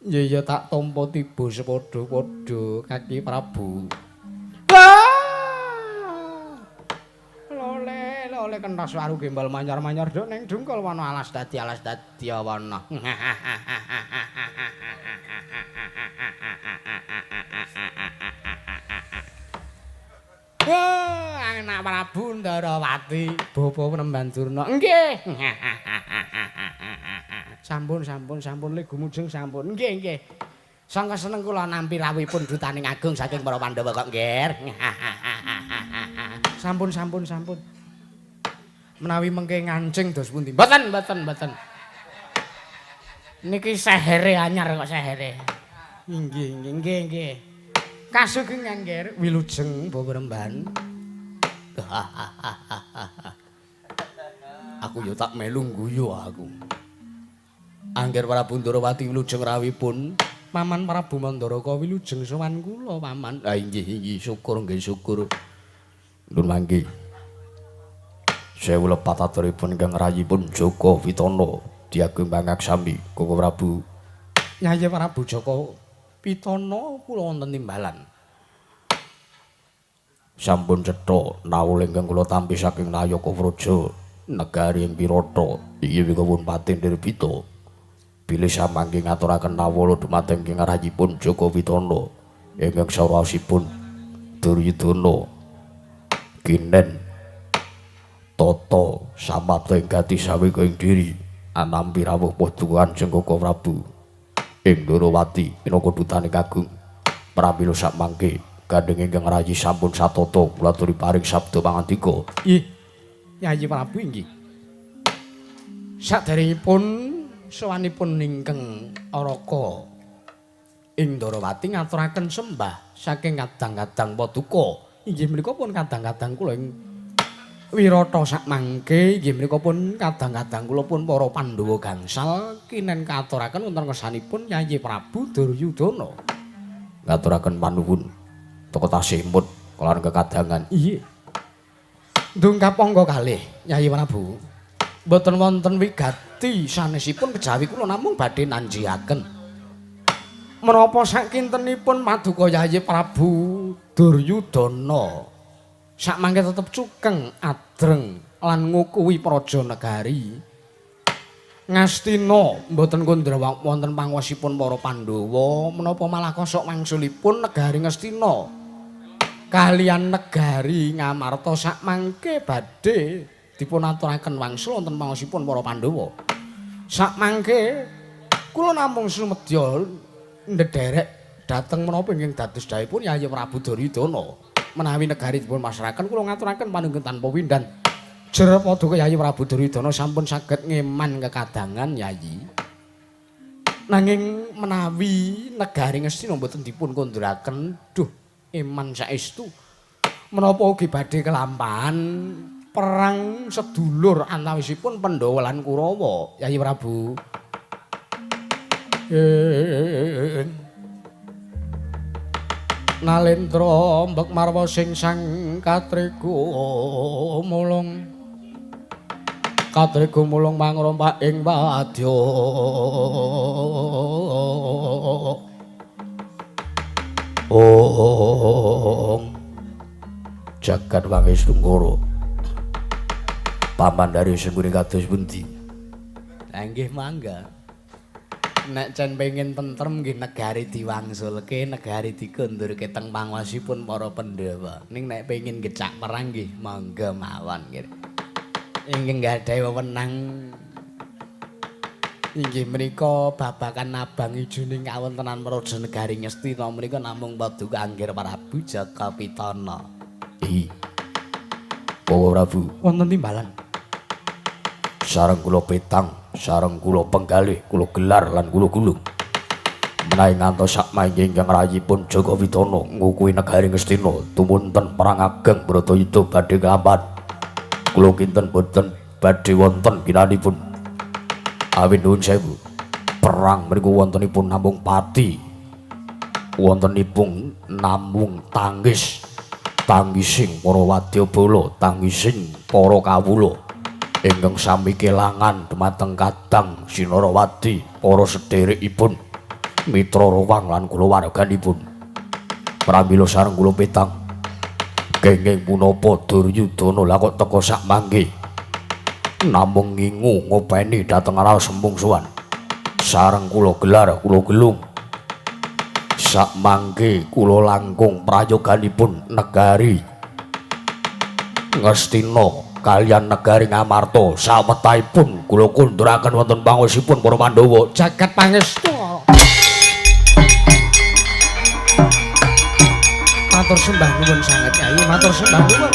Iya ya tak tampa tiba sepadha-padha kaki Prabu. Lole lole kenthas waru gembal manyar-manyar dok ning dungkul wana alas dadi awana. Anak Prabu Ndarawati, bapa Penemban Durna. Nggih. Sampun sampun sampun le gumujeng sampun. Nggih nggih. Sangka seneng kula nampi rawuhipun dutaning agung saking para Pandhawa kok nggih. Sampun sampun sampun. Menawi mengke ngancing dos pundi? Mboten mboten mboten. Niki sehere anyar kok sehere. Nggih nggih nggih nggih. Kasugengan nggih wilujeng Bapak Remban. Aku yo tak melu guyu aku. Angger Prabu Ndarawati wilujeng rawuhipun Paman Prabu Mandaraka wilujeng sowan kula paman. Ah inggih inggih syukur nggih syukur. Nun mangke. Sewu lepat aturipun ingkang rayipun Joko Witono diageng pangaksami Koko Prabu. Yayi Prabu Joko Witono kula wonten timbalan. Sampun cetha nawul ingkang kula tampi saking Nayaka Praja negari ing Wirata iki wikawun patin Nirbita. Bilih samangke ngaturaken nawala dumateng ing rayipun Joko Witono ingkang sawetawasipun Duryudana kinen tata samapta ing gati saweka ing diri anampi rawuh paduka Kanjeng Koko Prabu ing Ndarawati minangka dutaning agung. Pramila samangke gandeng ingkang rayi sampun satata kula aturi paring sabda pangandika. Ih Yayi Prabu inggih. Saderengipun sowanipun ingkang Raka ing Ndarawati ngaturaken sembah saking kadang-kadang paduka. Inggih menika pun kadang-kadang kula ing Wirata sakmangke inggih menika pun kadang-kadang kula pun para Pandhawa gangsal kinen katuraken wonten ngersanipun Yayi Prabu Duryudana. Ngaturaken panuwun teka tasih imut kelawan kekadangan. Iya. Ndungkap angga kalih Yayi Prabu. Mboten wonten wigati sanesipun kejawi kula namung badhe nanjiaken. Menapa sakintenipun paduka Yayi Prabu Duryudana sakmangke tetep cukeng adreng lan ngukuhi praja negari. Ngastina mboten kondra wonten panguwasipun para Pandhawa menapa malah kosok wangsulipun negari Ngastina kalian negari Ngamarta sakmangke badhe dipun aturaken wangsul wonten panguwasipun para Pandhawa. Sakmangke kula namung sumedya ndederek dhateng menapa ingkang dados dawuhipun Yayi Prabu Duryudana. Menawi negari dipun pasrahaken kula ngaturaken panunggung tanpa windan. Jer paduka Yayi Prabu Duryudana sampun saged ngeman kekadangan Yayi. Nanging menawi negari Ngastina mboten dipun konduraken, duh eman saestu. Menapa ugi badhe kelampahan perang sedulur antawisipun Pandhawa lan Kurawa, Yayi Prabu. Nalendra mbek marwa sing sang katrega mulung. Katrega mulung mangrompak ing wadya. Ong jagat wangi Sungkara. Pamandare senggune kados pundi? Lah nggih mangga. Nek cen pengin tentrem nggih negari diwangsulke, negari dikondurke teng pangwasipun para Pandhawa. Ning nek pengin gecak perang nggih mangga mawon nggih. Ingkang gadhahi wewenang inggih menika babagan abang ijuning kawontenan Praja Negari Ngastina menika namung Paduka Anggir Prabu Jaka Pitana. Ih. Bawa Prabu, wonten timbalan. Sareng kula petang, sareng kula penggalih, kula gelar lan kula gulung. Menawi ngantos sakmangke ingkang rayipun Jaka Pitana ngukuhi negari Ngastina tumunten perang ageng Bratayuda badhe kelampahan. Kula kinten boten badhe wonten ginanipun. Awit nuwun sewu. Perang mriku wontenipun namung pati. Wontenipun namung tangis. Tangising para wadyabala, tangising para kawula ingkang sami kelangan dumateng kadang Sinarawati, para sederekipun, mitra rowang lan kulawarganipun. Pramila sareng kula petang kenging punapa Duryudana lah kok teka sakmangke namung ngingu ngopeni dhateng raos mungsuhan. Sareng kula gelar kula gelung sakmangke kula langkung prayoganipun negari Ngastina kaliyan negari Ngamarta sawetahipun kula kunduraken wonten pangosipun para Pandhawa. Jagat pangestu. Matur sembah nuwun sanget Kyai, matur sembah nuwun.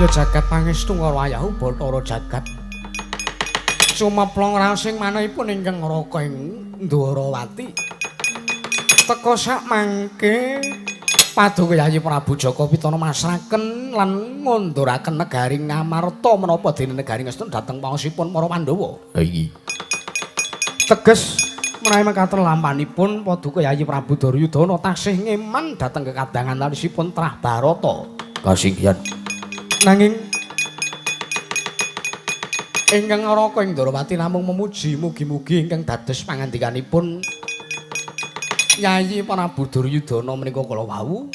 Ya jagat pangestu karo ayahu Bathara jagat. Sumeplong rasing manahipun ingkang Raka ing Ndwarawati. Teka sak mangke Paduka Yayi Prabu Jaka Pitana masraken lan ngunduraken negari Ngamarta menapa dene negari Ngastina dhateng pangosipun para Pandhawa. Ha iki. Teges menawi mekaten lampanipun Paduka Yayi Prabu Duryudana tasih ngeman dhateng kekadangan larisipun Trah Barata. Kasinggihan. Nanging ingkang Raka ing Ndwarawati namung memuji mugi-mugi ingkang dados pangandikanipun Yayi Prabu Duryudana menika kala wau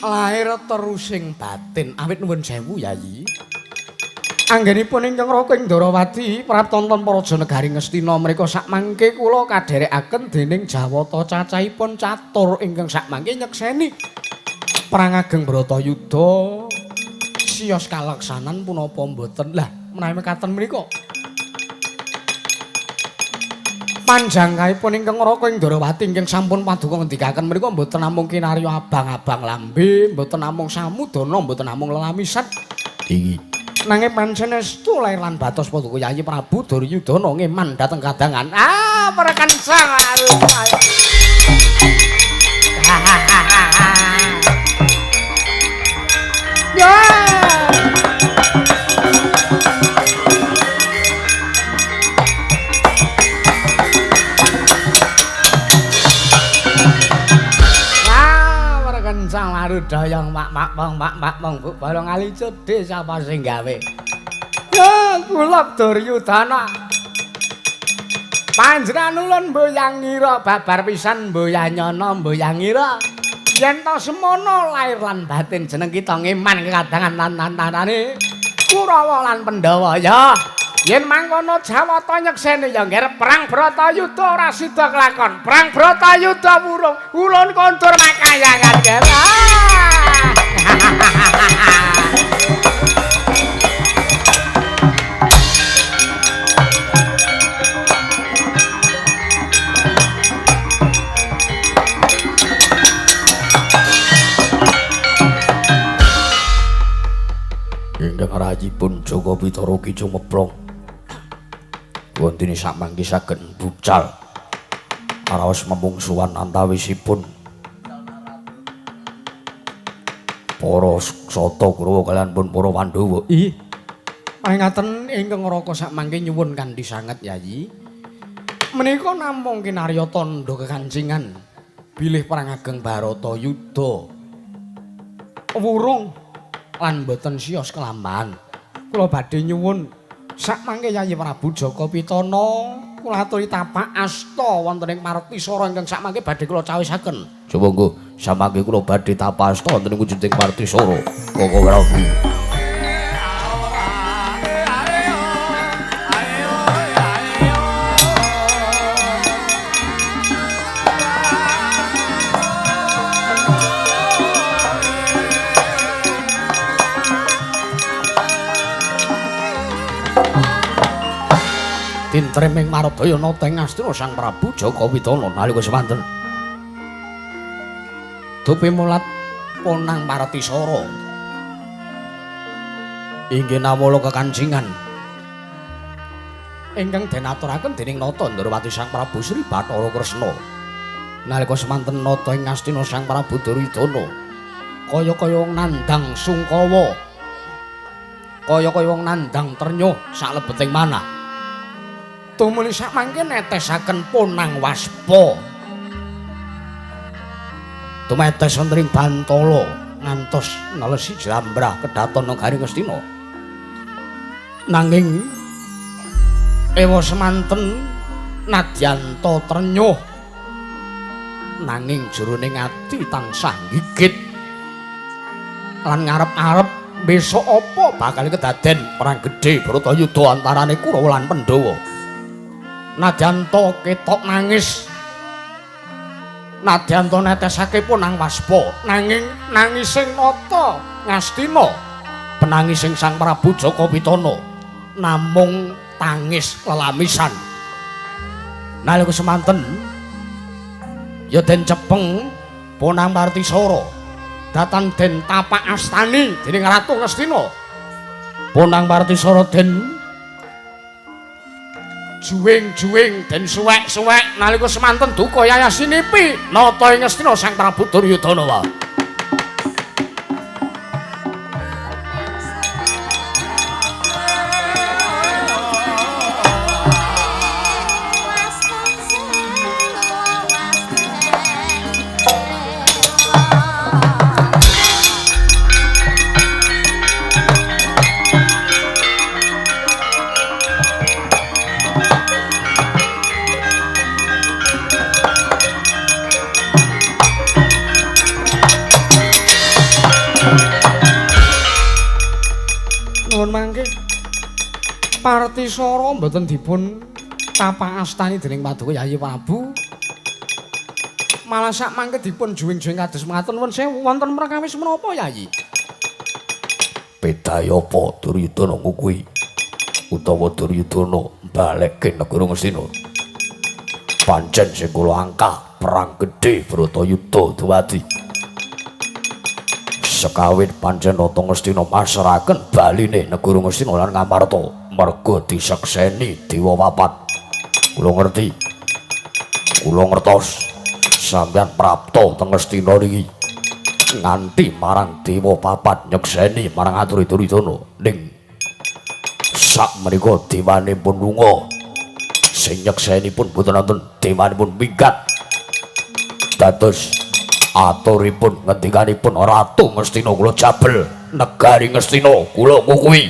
lair terusing batin. Awit nuwun sewu Yayi. Anggenipun ingkang Raka ing Ndwarawati praptonton Praja Negari Ngastina menika sakmangke kula kadherekaken dening Jawata cacahipun catur ingkang sakmangke nyekseni perang ageng Bratayuda siyos kalaksanan punapa mboten. Lah menawi mekaten menika panjangkaipun ingkang Raka ing Ndwarawati ingkang sampun paduka ngendikaken menika mboten namung kinarya abang-abang lambe, mboten namung samudana, mboten namung lelamisan. Iki nanging pancen estu lair lan batos paduka Yayi Prabu Duryudana ngeman dhateng kadangan. Ah, perkencang. Ya. Wah, perkencang marudayang mak-mak mong mak-mak mong bu balong ali cedhe sapa sing gawe. Ya, kula Duryudana. Panjenengan ulun mboyangira babar pisan mboyanyana mboyangira. Yen to semono lair lan batin jeneng kita ngeman kekadangan lan tantanane Kurawa lan Pandhawa ya. Yen mangkono Jawata nyekseni ya ngger perang Bratayuda ora sida kelakon. Perang Bratayuda wurung ulun kondur makayangan ger. Ingkang rajipun Jaka Pitana ki cumeplong. Wontene sakmangke saged bucal raos memungsuhan antawisipun para Sata Kurawa kaliyan pun para Pandhawa. Ih. Pangaten ingkang Raka sakmangke nyuwun kanthi sanget Yayi. Menika namung kinarya tandha kekancingan bilih perang ageng Bharatayuda wurung lan boten siyos kelampahan. Kula badhe nyuwun Sakmangke Yayi Prabu Jaka Pitana kula aturi tapak asta wonten ing Martisara ingkang sakmangke badhe kula cawisaken. Coba nggo samangke kula badhe tapak asta wonten ing wujuding Martisara. Koko Prabu. Tintreming Mardaya nata ing Astina Sang Prabu Jaka Pitana nalika semanten. Dupi mulat Ponang Martisara. Inggih nawala kekancingan ingkang den aturaken dening Nata Ndrawati Sang Prabu Sri Bathara Kresna. Nalika semanten nata ing Astina Sang Prabu Duryudana kaya-kaya wong nandhang sungkawa, kaya-kaya wong nandhang trenyuh salebeting manah. Tumuli sakmangke netesaken Ponang Waspa. Tumetes wonten ing bantala ngantos nelesi jlambrah kedhaton negari Ngastina. Nanging ewa semanten nadyanta trenyuh nanging jroning ati tansah gigit lan ngarep-arep besok apa bakal kedaden perang gedhe Bharatayuda antarane Kurawa lan Pandhawa. Nadyanta ketok nangis, nadyanta netesake Ponang Waspa, nanging nangising nata Ngastina penangising Sang Prabu Jaka Pitana namung tangis lelamisan. Nalika semanten ya den cepeng Ponang Martisara datan den tapak astani dening Ratu Ngastina. Ponang Martisara den juwing-juwing den suwek-suwek nalika semanten duka yayasinipi nata ing Ngastina Sang Prabu Duryudana wae. Nuwun mangke Partisara mboten dipun tapak astani dening Paduka Yayi Prabu. Malah sak mangke dipun juwing-juwing kados mekaten. Nuwun sewu, wonten perkawis menapa Yayi? Bedaya apa Duryudana kuwi? Utawa Duryudana balekke negara Ngastina? Pancen sing kula angkah perang gedhe Bharatayuda dumadi. Sekawit pancen Nata Ngastina masrahaken baline negara Ngastina lan Ngamarta merga disekseni dewa papat. Kula ngerti. Kula ngertos sampeyan prapta teng Ngastina niki nganti marang dewa papat nyekseni marang aturi Duryudana. Ning sak menika dewane pun lunga. Sing nyekseni pun boten wonten, dewanipun minggat. Dados aturipun ngendikanipun Ratu Ngastina kula jabel negari Ngastina kula ngukuhi.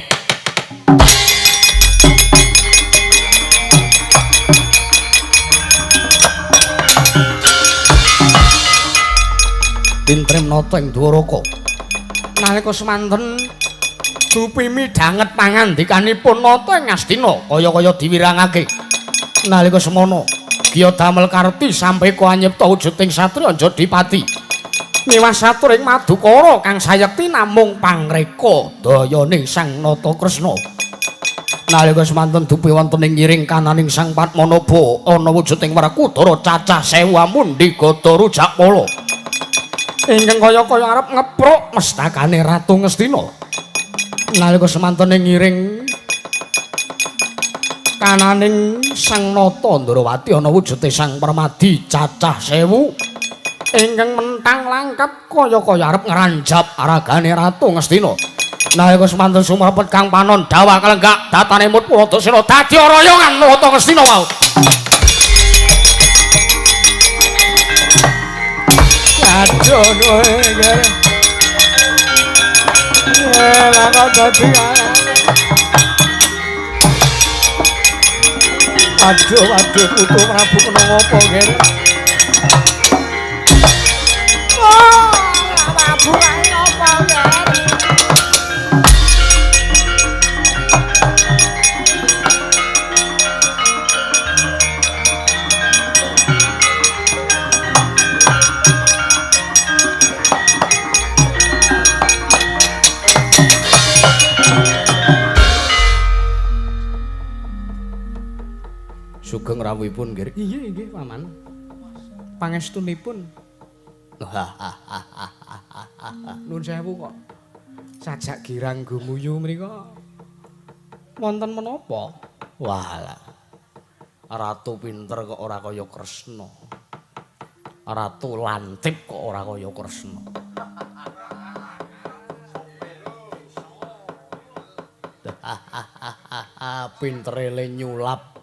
Tintrem nata ing Dwaraka. Nalika semanten dupi midhanget pangandikanipun nata ing Ngastina kaya-kaya diwirangake. Nalika semono Giya damel karti sampeka anyipta wujuding satriya Jodipati. Miwah satur ing madukara kang sayekti namung pangreka dayane Sang Nata Kresna. Nalika semanten dupi wonten ing ngiring kananing Sang Padmanaba ana wujuding Werkudara cacah 1000 amundi gada rujakpala. Ingkang kaya-kaya arep ngepruk mestakane Ratu Ngastina. Nalika semanten ing ngiring kananing Sang Nata Ndrawati ana wujude Sang Permadi cacah 1000 ingkang mentang langkep kaya-kaya arep ngranjap aragane Ratu Ngastina. Nalika semanten sumrepet kang panon dawah kalenggak datane mut Purwadasena dadi royongan Nata Ngastina wau. Aduh duwe gere. Lah kok dadi Aduh, aduh, putu Prabu kena ngopo, Ger? Oh, Prabu kae ngopo, Ger? Sugeng rawuhipun, Nggih. Inggih, inggih, Paman. Pangestunipun. Nuwun sewu kok. Sajak girang gumuyu mriku wonten menapa? Walah. Ratu pinter kok ora kaya Kresna. Ratu lantip kok ora kaya Kresna. Pintere le nyulap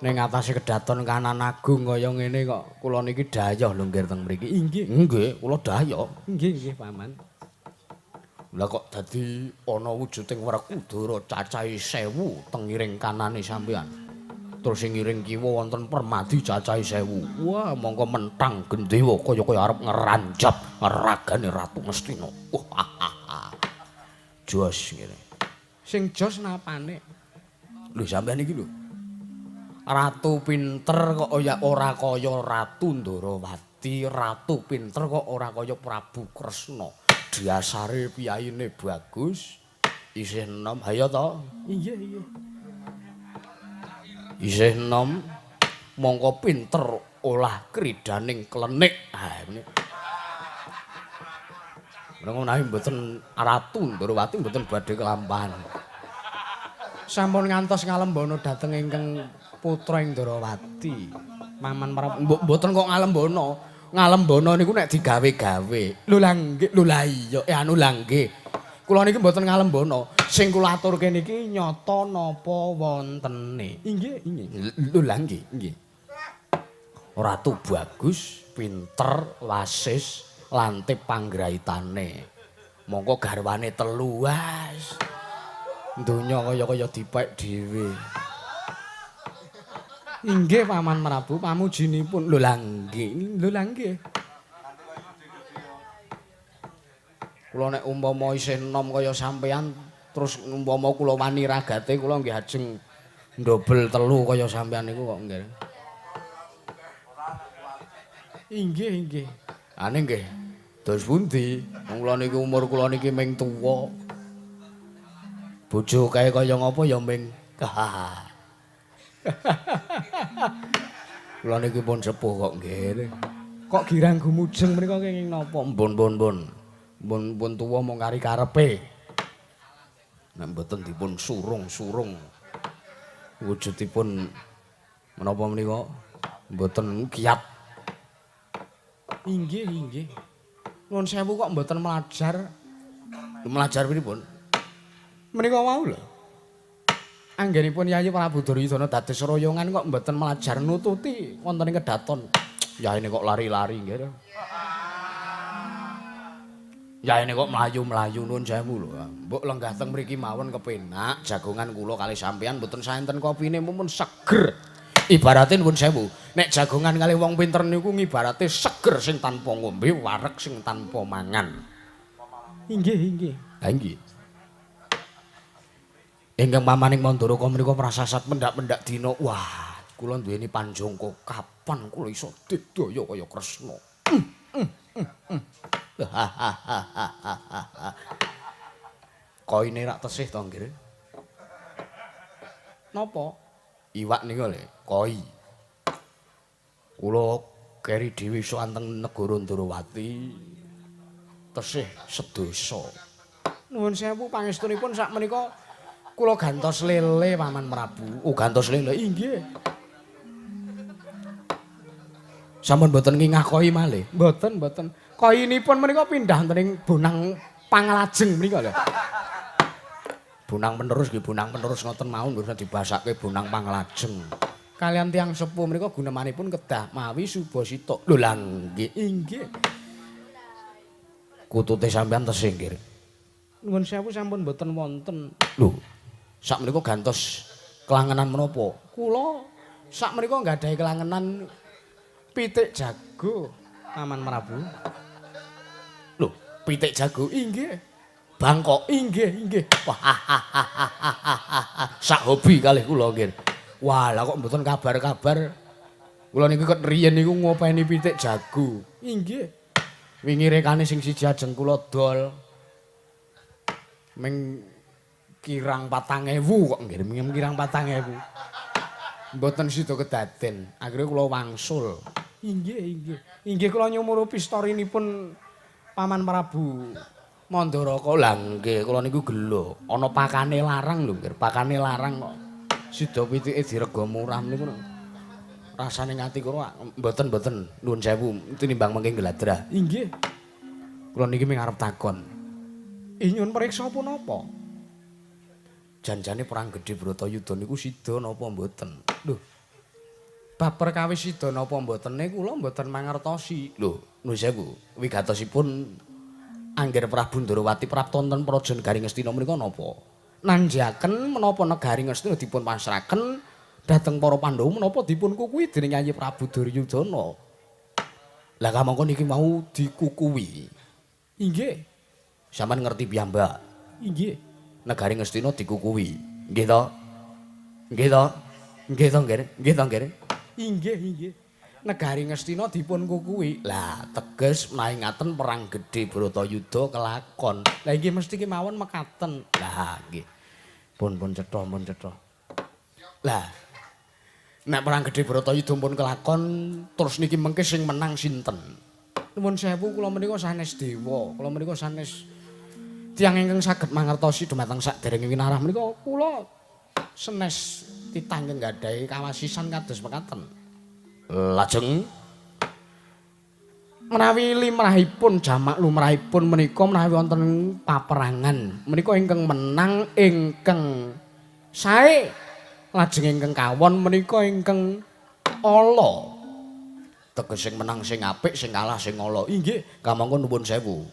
ning atase kedaton kanan agung kaya ngene kok kula niki dayoh lho nggih teng mriki. Inggih, nggih, kula dayoh. Nggih, nggih, Paman. Lah kok dadi ana wujuding Werkudara cacahe 1000 teng ngiring kanane sampean. Terus sing ngiring kiwa wonten Permadi cacahe 1000. Wah, mongko mentang gendewa kaya-kaya arep ngeranjap ragane Ratu Ngastina. Wah. Jos ngene. Sing jos napane? Lho sampean iki lho. Ratu pinter kok ya ora kaya Ratu Ndorowati, ratu pinter kok ora kaya Prabu Kresna. Dasare piyayine bagus, isih enom, hayo to? Inggih, inggih. Isih enom, mongko pinter olah kridaning klenik. Ha ngene. Menawi menawi mboten Ratu Ndorowati mboten badhe kelampahan. Sampun ngantos ngalembono dhateng ingkang putra ing Ndorowati. Paman Prabu mboten kok ngalembono. Ngalembono niku nek digawe-gawe. Lho lah nggih, lho lah iya, anu lah nggih. Kula niki mboten ngalembono. Sing kula aturke niki nyata napa wontene. Inggih, inggih. Lho lah nggih, nggih. Ratu bagus, pinter, wasis, lantip panggraitane. Mongko garwane telu was. Donya kaya-kaya dipek dhewe. Inggih Paman Prabu, pamujinipun. Lho lah nggih, lho lah nggih. Kula nek umpama isih enom kaya sampean, terus umpama kula wani ragate kula nggih ajeng ndobel telu kaya sampean niku kok nggih. Inggih, inggih. Ane nggih. Dos pundi? Wong kula niki umur kula niki ming tuwa. Bojo kae kaya ngapa ya ming. Kula niki pun sepuh kok nggih. Kok girang gumujeng menika kenging napa? Mbun mbun mbun. Mbun pun tuwa mung kari karepe. Nek mboten dipun surung-surung. Wujudipun menapa menika mboten kiat. Inggih, inggih. Nuwun sewu kok mboten melajar. Melajar pripun? Menika wau lho. Anggenipun Yayi Prabu Duryudana dados royongan kok mboten melajar nututi wonten ing kedaton. Yayine kok lari-lari nggih. Yayine kok mlayu-mlayu nuwun sewu lho. Mbok lenggah teng mriki mawon kepenak jagongan kula kalih sampeyan mboten saenten kopine mumpun seger. Ibarate nuwun sewu, nek jagongan kalih wong pinter niku ngibarate seger sing tanpa ngombe, wareg sing tanpa mangan. Inggih, inggih. Ha inggih. Ingkang pamaning Mandaraka menika prasasat mendak-mendak dina. Wah, kula duweni panjangka kapan kula iso digdaya kaya Kresna. Koine rak tesih to, Nggih? Napa? Iwak nika lho, koi. Kula keri dhewe iso anteng negara Ndorowati tesih sedasa. Nuwun sewu pangestunipun sak menika kula gantos lele Paman Prabu. Oh, gantos lele. Inggih. Sampun mboten ngingah koi malih. Mboten, mboten. Koinipun menika pindah wonten ing bonang panglajeng menika lho. Bonang penerus nggih, bonang penerus ngoten mawon mboten dibasake bonang panglajeng. Kalian tiyang sepuh menika gunemanipun kedah mawi subasita. Lho lah nggih, inggih. Kutute sampean tesih nggih. Nuwun sewu sampun mboten wonten. Lho, sak menika gantos Kelangenan menapa? Kula sak menika nggadahi kelangenan pitik jago, Paman Prabu. Lho, pitik jago? Inggih. Bangkok? Inggih, inggih. Wah, sak hobi kalih kula nggih. Wah, lah kok mboten kabar-kabar. Kula niku ket riyen niku ngopeni pitik jago. Inggih. Wingi rekane sing siji ajeng kula dol. Ming kirang 4.000 kok nggih, ming kirang 4.000. Mboten sida kedaden. Akhire kula wangsul. Inggih, inggih. Inggih kula nyumurupi storinipun Paman Prabu Mandaraka. Lah nggih, kula niku gelo. Ana pakane larang lho nggih, pakane larang kok. Sida pitike direga murah niku. Rasane ngati kula mboten-mboten nuwun sewu tinimbang mengke ngladrah. Inggih. Kula niki mung arep takon. Nyuwun priksa punapa? Janjane perang gedhe Bratayuda niku sida napa mboten? Lho. Bab perkawis sida napa mbotene kula mboten mangertosi. Lho, nuwun sewu. Wigatosipun Angger Prabu Ndorowati prapta wonten Praja Negari Ngastina menika napa? Nanjaken menapa negari Ngastina dipun pasrahaken dhateng para Pandhawa menapa dipun kukuhi dening Yayi Prabu Duryudana. Lah kamangka niki mau dikukuhi. Inggih. Sampeyan ngerti piyambak? Inggih. Negari Ngastina dikukuhi. Nggih to? Nggih to? Nggih to, nggih? Nggih to, nggih? Inggih, inggih. Negari Ngastina dipun kukuhi. Lah, teges menawi ngaten perang gedhe Bratayuda kelakon. Lah inggih mesti kemawon mekaten. Lah nggih. Pun pun cetha, pun cetha. Lah nek perang gedhe Bratayuda pun kelakon, terus niki mengke sing menang sinten? Nuwun sewu kula menika sanes dewa, kula menika sanes tiyang ingkang saged mangertosi dumateng saderenge winarah menika kula senes titah ingkang nggadahi kawasisan kados mekaten. Lajeng menawi limrahipun jamak lumrahipun menika menawi wonten paperangan menika ingkang menang ingkang sae, lajeng ingkang kawon menika ingkang ala. Teges sing menang sing apik, sing kalah sing ala. Inggih, kamangka nuwun sewu.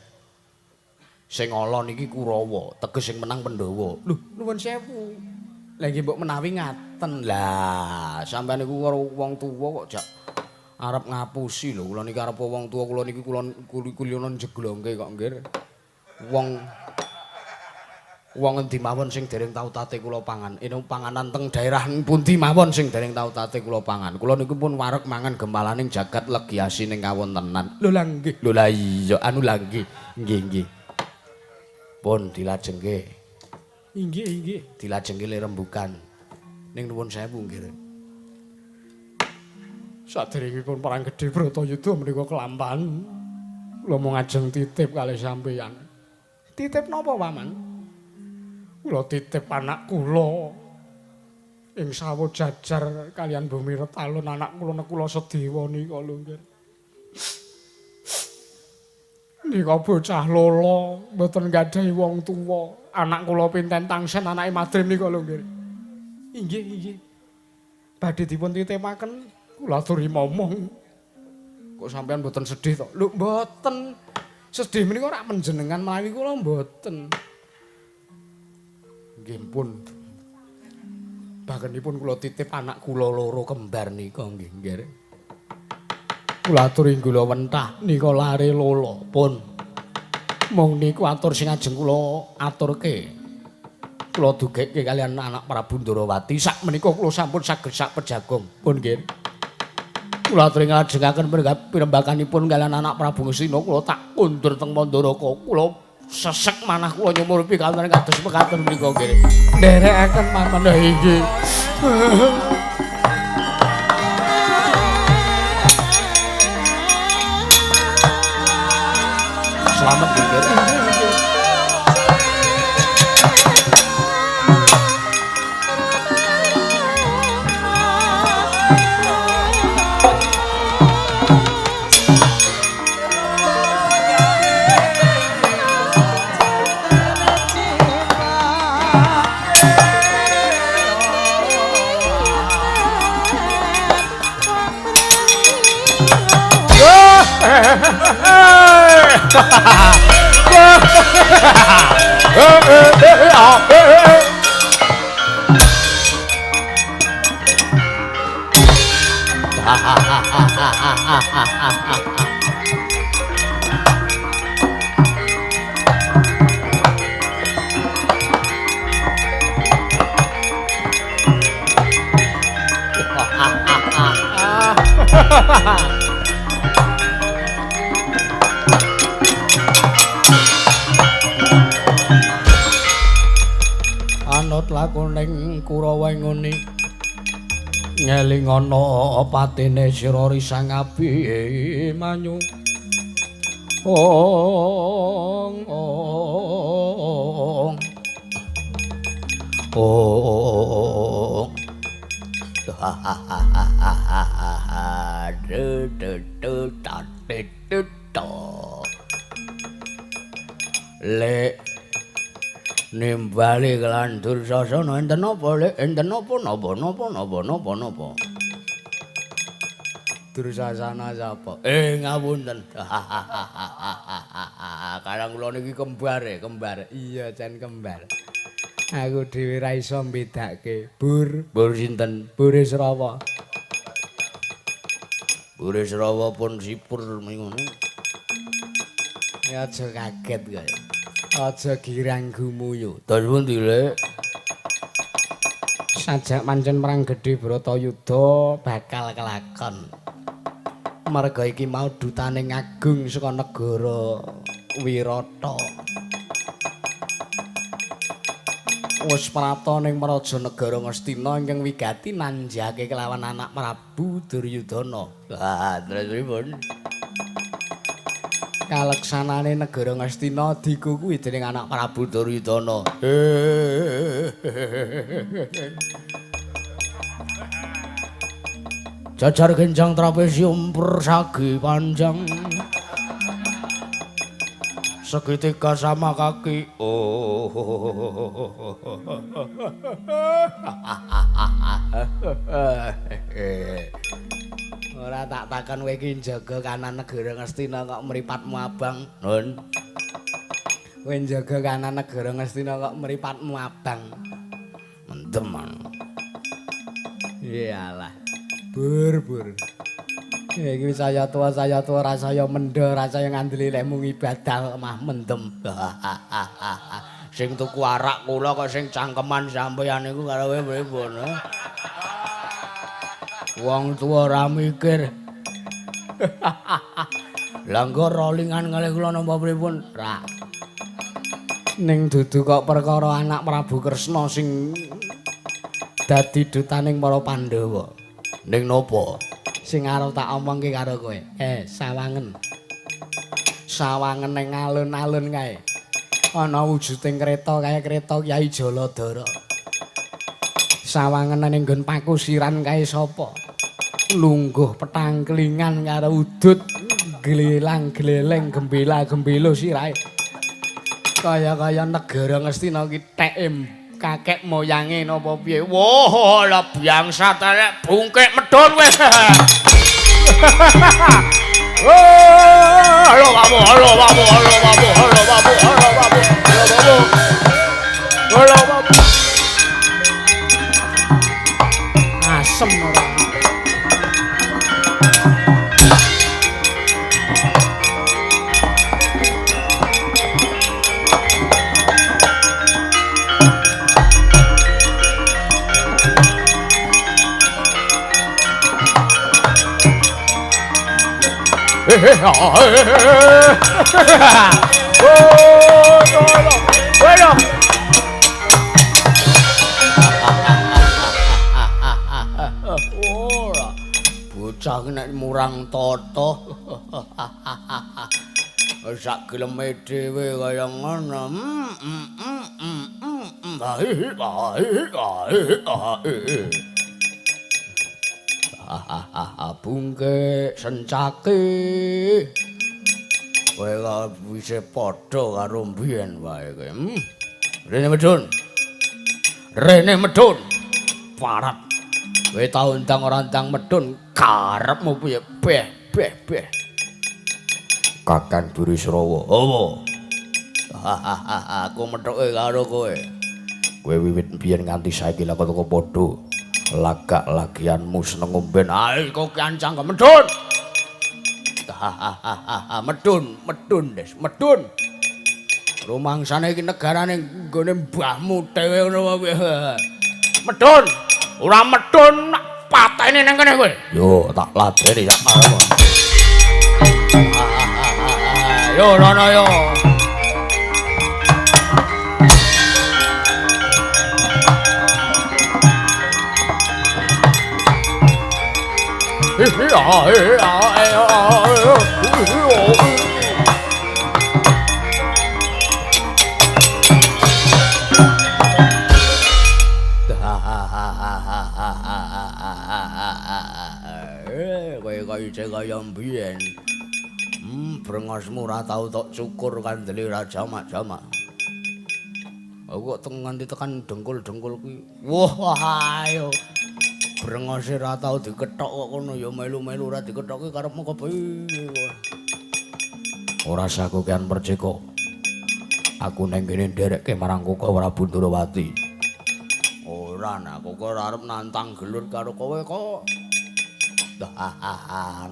Sing ala niki Kurawa, teges sing menang Pandhawa. Lho, nuwun sewu. Lah nggih mbok menawi ngaten. Lah, sampeyan niku karo wong tuwa kok jak arep ngapusi lho. Kula niki arep wong tuwa kula niki kula kulino jeglongke kok nggih. Wong wong endi mawon sing dereng tau tate kula pangan. Ene panganan teng daerah pundi mawon sing dereng tau tate kula pangan. Kula niku pun wareg mangan gempalaning jagat legi asining kawontenan. Lho lah nggih. Lho lah iya anu lah nggih. Nggih nggih. Pun dilajengke. Inggih inggih. Dilajengke le rembukan. Ning nuwun sewu nggih. Saderengipun perang gedhe Bratayuda menika kelampahan. Kula mung ajeng titip kalih sampeyan. Titip napa, Paman? Kula titip anak kula ing sawo jajar kaliyan bumi retalun anak kula Nekula Sedewa nika lho nggih. Nika bocah lolo mboten nggadahi wong tuwa. Anak kula pinten tangsen anake Madrim nika lho nggih. Inggih inggih. Badhe dipun titipaken kula aturi momong. Kok sampean mboten sedih to? Lho mboten. Sedih menika ora panjenengan menawi kula mboten. Nggih pun. Bagenipun kula titip anak kula loro kembar nika nggih nggih. Kula aturi gula wentah nika lare lolo pun. Mung niku atur sing ajeng kula aturke. Kula dugekke kaliyan anak Prabu Ndorowati. Sak menika kula sampun saged sak pejagong. Pun nggih. Kula aturi nglajengaken pirembakanipun kaliyan anak Prabu Ngastina kula tak kundur teng Mandaraka. Kula sesek manah kula nyumurupi kaliyan kados mekaten menika nggih. Nderekaken paman inggih. Selamat nggih. Anut lakuning Kurawa ngene ngelingana patine sira Risang Abimanyu. Ong ong ong. Lek nimbali kelan Dursasana enten napa lek enten napa napa napa napa napa napa. Dursasana sapa? Ngapunten. Karang kula niki kembar e, kembar. Iya, jan kembar. Aku dhewe ra iso mbedake. Bur, bur sinten? Bure Srawa. Bure Srawa pun sipur ngono. Ya aja kaget kowe. Aja girang gumuyu. Terus pundi, Lek? Sajak pancen perang gedhe Bratayuda bakal kelakon. Merga iki mau dutane ngagung saka negara Wirata. Wis prapta ning Praja Negara Ngastina ingkang wigati nanjake kelawan anak Prabu Duryudana. Lah, terus pripun? Kaleksanane negara Ngastina dikukuhi dening anak Prabu Duryudana. Jajar genjang trapesium persagi panjang. Segitiga sama kaki. Oh. Ora tak takon kowe iki njaga kanan negara Ngastina kok mripatmu abang. Nun. Kowe njaga kanan negara Ngastina kok mripatmu abang. Mendem. Iyalah. Bur bur. Iki saya tua ra saya mendha, ra saya ngandeli lehmu ngibadah mah mendem. Sing tuku arak kula kok sing cangkeman sampeyan niku karo kowe pripun? Wong tuwa ora mikir. Lah engko rolingan kalih kula napa pripun? Ra. Ning dudu kok perkara anak Prabu Kresna sing dadi dutaning para Pandhawa. Ning napa? Sing arep tak omongke karo kowe. Sawangen. Sawangen ning alun-alun kae. Ana wujuding kreta kaya kreta Kyai Jaladara. Sawangen ning nggon pakusiran kae sapa? Lungguh petangklingan karo udut glelang-gleleng gembela-gembelo sirahe. Kaya-kaya negara Ngastina ki teke kakek moyange napa piye. Wah, lah bangsat elek bungkek medhun kowe. Halo babu, halo babu, halo babu, halo babu, halo babu, halo babu. Halo babu. Asem ora. Ora. Bocah nek murang tata. Sak geleme dhewe kaya ngono. Bungke sencake. Kowe kok wis padha karo mbiyen wae kowe. Rene medhun. Rene medhun. Parat. Kowe tau ndang ora ndang medhun karepmu piye? Beh beh beh. Kakang Burisrawa. Apa? Aku methuke karo kowe. Kowe wiwit mbiyen nganti saiki lha kok padha. Lagak lagianmu seneng ngomben. Ae kok kancang medun. Medun, medun, Des, medun. Rumangsane iki negarane nggone mbahmu dhewe ngono wae. Medun. Ora medun pateni nang kene kowe. Yo tak ladeni sak arep. Yo rono yo. Kowe kaya kaya mbiyen. Brengosmu ora tau tok cukur kandele ra jamak-jamak. Aku kok nganti tekan dengkul-dengkul kuwi. Wah, ayo. Brengose ora tau dikethok kok kono ya melu-melu ora dikethoki karepmu kepiye. Ora saku kian percika. Aku nang kene nderekke marang Koko Prabu Ndrawati. Ora nak Koko ora arep nantang gelut karo kowe kok.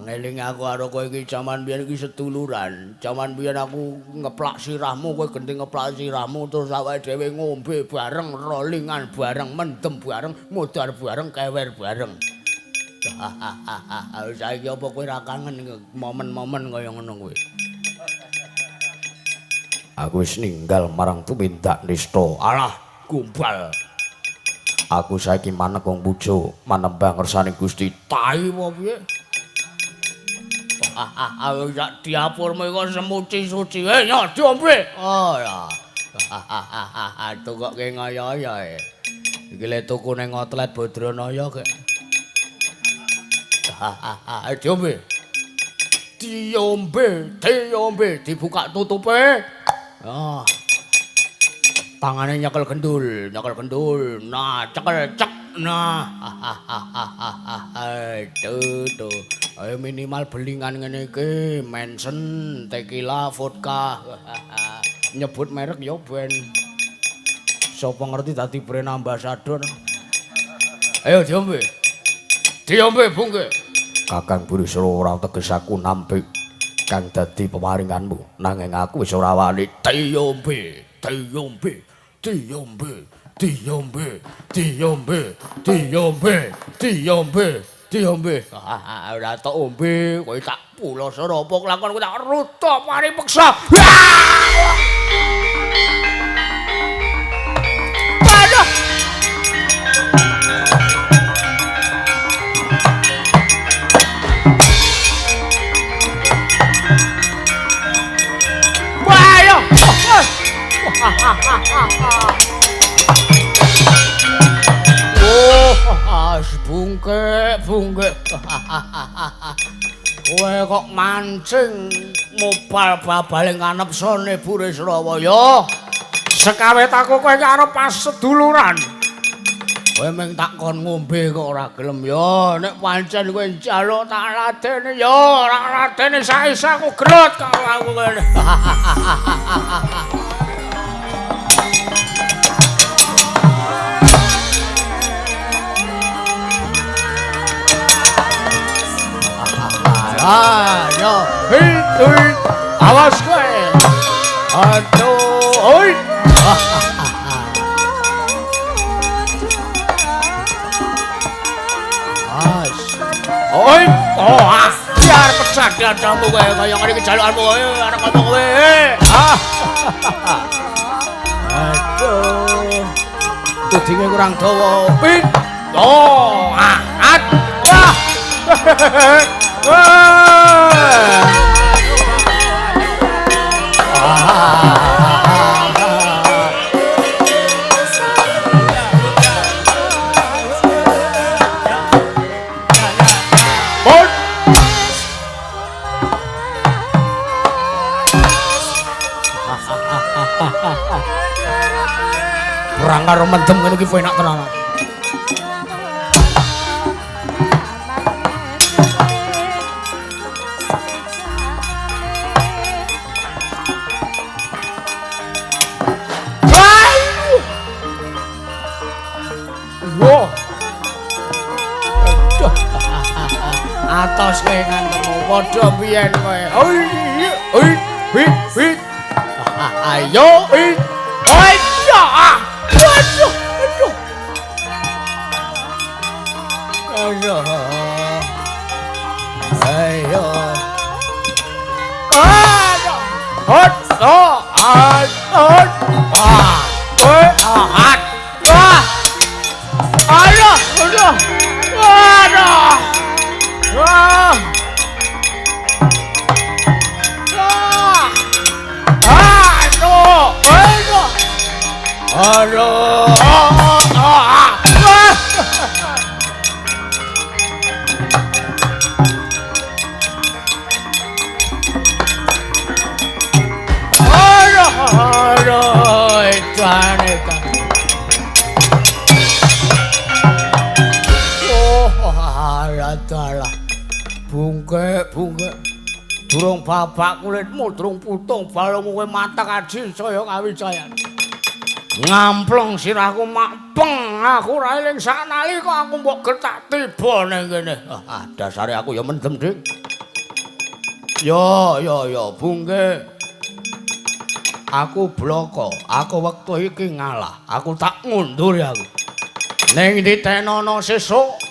Ngeling aku karo kowe iki jaman biyen iki seduluran. Jaman biyen aku ngeplak sirahmu, kowe genti ngeplak sirahmu terus awake dhewe ngombe bareng, rollingan bareng, mendem bareng, modar bareng, kewer bareng. Saiki apa kowe ora kangen momen-momen kaya ngono kuwi? Aku wis ninggal marang tumindak nista. Alah, gombal. Aku saiki maneg wong pujo manembah ngersane Gusti. Tai apa piye? Sak diapurmu iku semuci suci. Yo diombe. Oh ya. Tukoke ngaya-aya. Iki le tuku ning outlet Badranaya kek. Diombe. Diombe, diombe, dibuka tutupe. Ah. Tangane nyekel gendul, nyekel gendul. Nah, cekel cek. Nah. Aduh, tuh. Ayo minimal belingan ngene iki, Manson, tequila, vodka. Nyebut merek ya ben. Sapa ngerti dadi brand ambassador. Ayo diombe. Diombe bungke. Kakang Burisra ora teges aku nampik kang dadi peparinganmu, nanging aku wis ora wani. Diombe, diombe, diombe, diombe, diombe, diombe, diombe, diombe. Ora tok ombe, kowe tak puloso apa kelakon kowe tak rutuk mari peksa. Aduh. Oh, bungke, bungke. Kowe kok mancing mobal babale nganepsane Burisrawa ya. Sekawet aku kowe iki arep pas seduluran. Kowe mung tak kon ngombe kok ora gelem ya. Nek pancen kowe njaluk tak ladeni ya, ora ladeni saiki aku gelut karo aku kene. Ayo, hei, hei, awas kowe. Aduh, hei. As. Oi, oh, ah, biar pecah dadamu kowe kaya ngene iki jalukanmu kowe arep ngomong kowe. Ah. Aduh. Tudinge kurang dawa. Pit. Oh, ah, ah. Wah. Perang karo mendem ngene iki enak tenan. Atos kowe ngantemu padha biyen kowe. Oi oi wi wi. Ayo oi. Oi ya. Aduh aduh. Ayo. Ayo. Aduh. Hot so hot. Ah. Oi ah. Ah. Aduh aduh. Aduh. Wah. Wah. Aduh. Aduh. Aduh. Ah. Aduh. Aduh. Edan, edan. Oh, alah. Bungkek, bungkek. Durung babak kulitmu, durung putung balungmu kowe matek aji saya kawijayan. Ngampleng sirahku makpeng, aku ora eling saknalika aku mbok gertak tiba ning kene. Ah, dasare aku ya mendem, Dik. Yo yo yo, bungkek. Aku bloko, aku wektu iki ngalah, aku tak ngundur aku. Ning ditenono sesuk.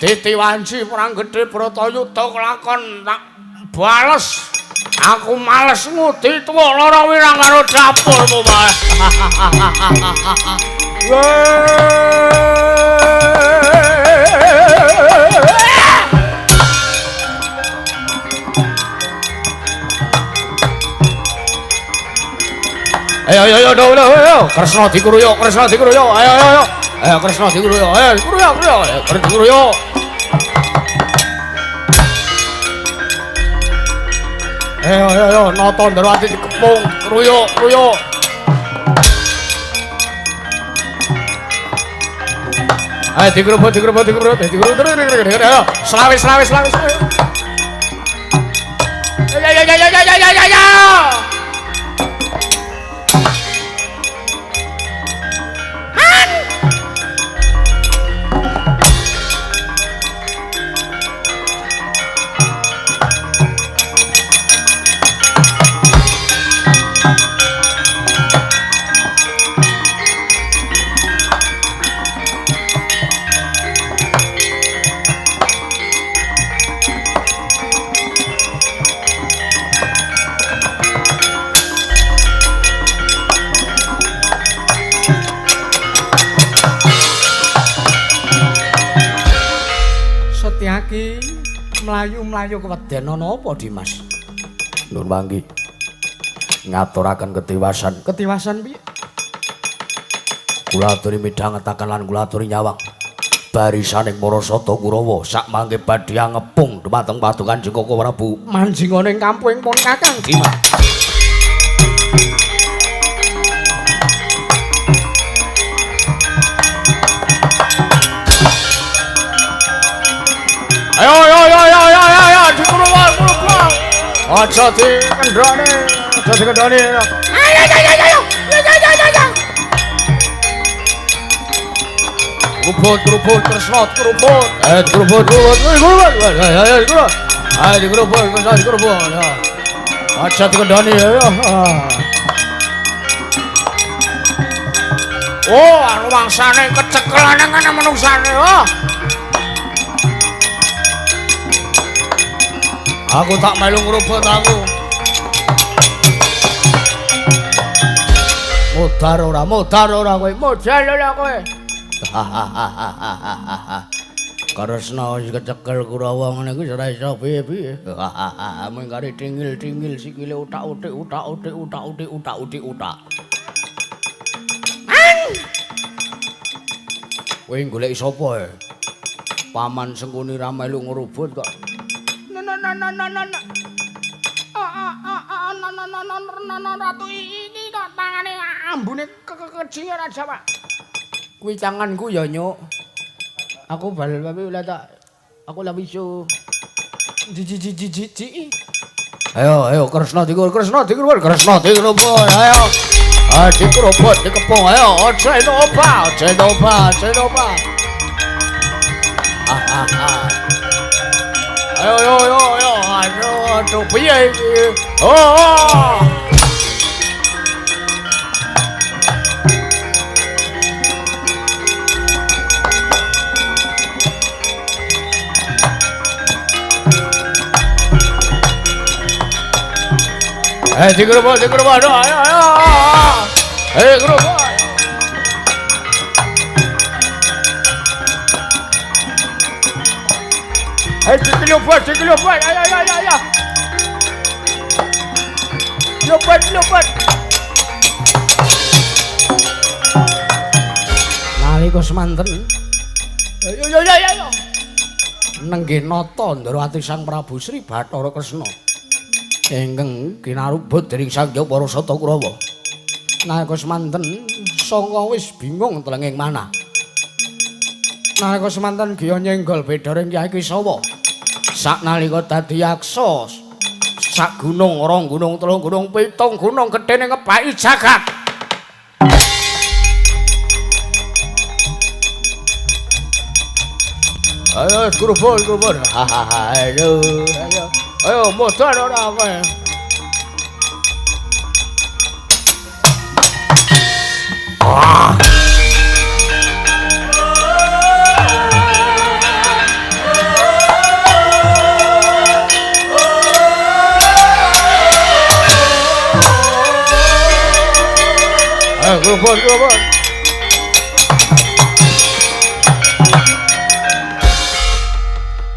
Titi wanci perang gedhe Bratayuda kelakon tak bales. Aku males ngudi tuwa lara wirang karo dapurmu bae. Ayo ayo ayo do ayo. Kresna dikruyuk, Kresna dikruyuk. Ayo ayo ayo. Ayo Kresna dikruyuk. Ayo dikruyuk, kruyuk. Ayo dikruyuk. Ayo ayo ayo nata Ndrawati dikepung, kruyuk, kruyuk. Ayo dikrubut, dikrubut, dikrubut, dikrubut, dikrubut, ayo. Selawe, selawe, selawe, selawe. Ayo ayo ayo ayo ayo ayo ayo. Mlayu-mlayu keweden ana apa, Dimas? Nuwun manggi. Ngaturaken ketiwasan. Ketiwasan piye? Kula aturi midhangetaken lan kula aturi nyawang. Barisaning para sata Kurawa sak mangke badhe ngepung dhumateng padukan Jengkoko Prabu. Manjinga ning kampuhing pun Kakang Dimas. Ayo ayo ayo ayo ayo ayo dikuruwal kuruwal. Aja dikendhane, aja dikendhane. Ayo ayo ayo ayo ayo ayo ayo. Kerubut kerubut Kresna kerubut. Ayo kerubut kerubut kerubut. Ayo ayo kerubut. Ayo dikerubut Kresna dikerubut. Aja dikendhane ayo. Oh, rumangsane kecekelane ngene menungsane. Oh. Aku tak melu ngrubut aku. Modar ora kowe, modal ora kowe. Kresna wis kecekel Kurawa ngene iki ora iso piye-piye. Mung kari tingil-tingil sikile utak-utik utak-utik utak-utik utak-utik utak. Kowe goleki sapa e? Paman Sengkuni ra melu ngrubut kok. Na na na na na. Ah na na na na na ratu iki kok tangane ambune kekecinge ora jawab. Kuwi tanganku ya, Nyuk. Aku bal babi lah tak aku lah wisu. Ji. Ayo ayo Kresna dikur, Kresna dikur, Kresna dikerubut. Ayo. Ah dikerubut, dikepung. Ayo aja entuk obah, aja entuk obah, aja entuk obah. Ayo yo yo yo, aduh aduh piye iki? Oh. Eh, digerobok, digerobok, aduh, ayo, ayo. Eh, gerobok. Eh, digerobok, digerobok, ayo, ayo, ayo, ayo. Lompat, lompat. Nalika semanten, ayo, ayo, ayo, ayo. Nenggih nata Ndrawati Sang Prabu Sri Bathara Kresna. Ingkang kinarubut dening Sang Hyang Para Sata Kurawa. Nalika semanten sanga wis bingung telenging manah. Nalika semanten giya nyenggol bedharing Kyai Kisawa. Saknalika dadi yaksa sak gunung, rong gunung, telung gunung, pitung gunung gedene ngebaki jagat. Ayo grubul grubul. Hahaha. Ayo ayo. Ayo modal ora kowe. Ah. Ayo grubul grubul.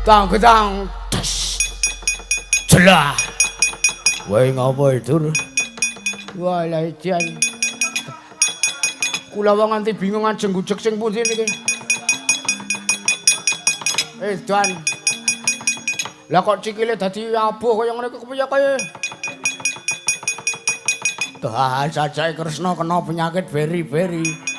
Tang gedang. Jelah. Wae ngopo itu? Wah, lha jan. Kula wong nganti bingung ajeng gujeg sing pundi niki. Edan. Lah kok cikile dadi abuh kaya ngene iki kepiye kae? Dah jajake Kresna kena penyakit beri-beri.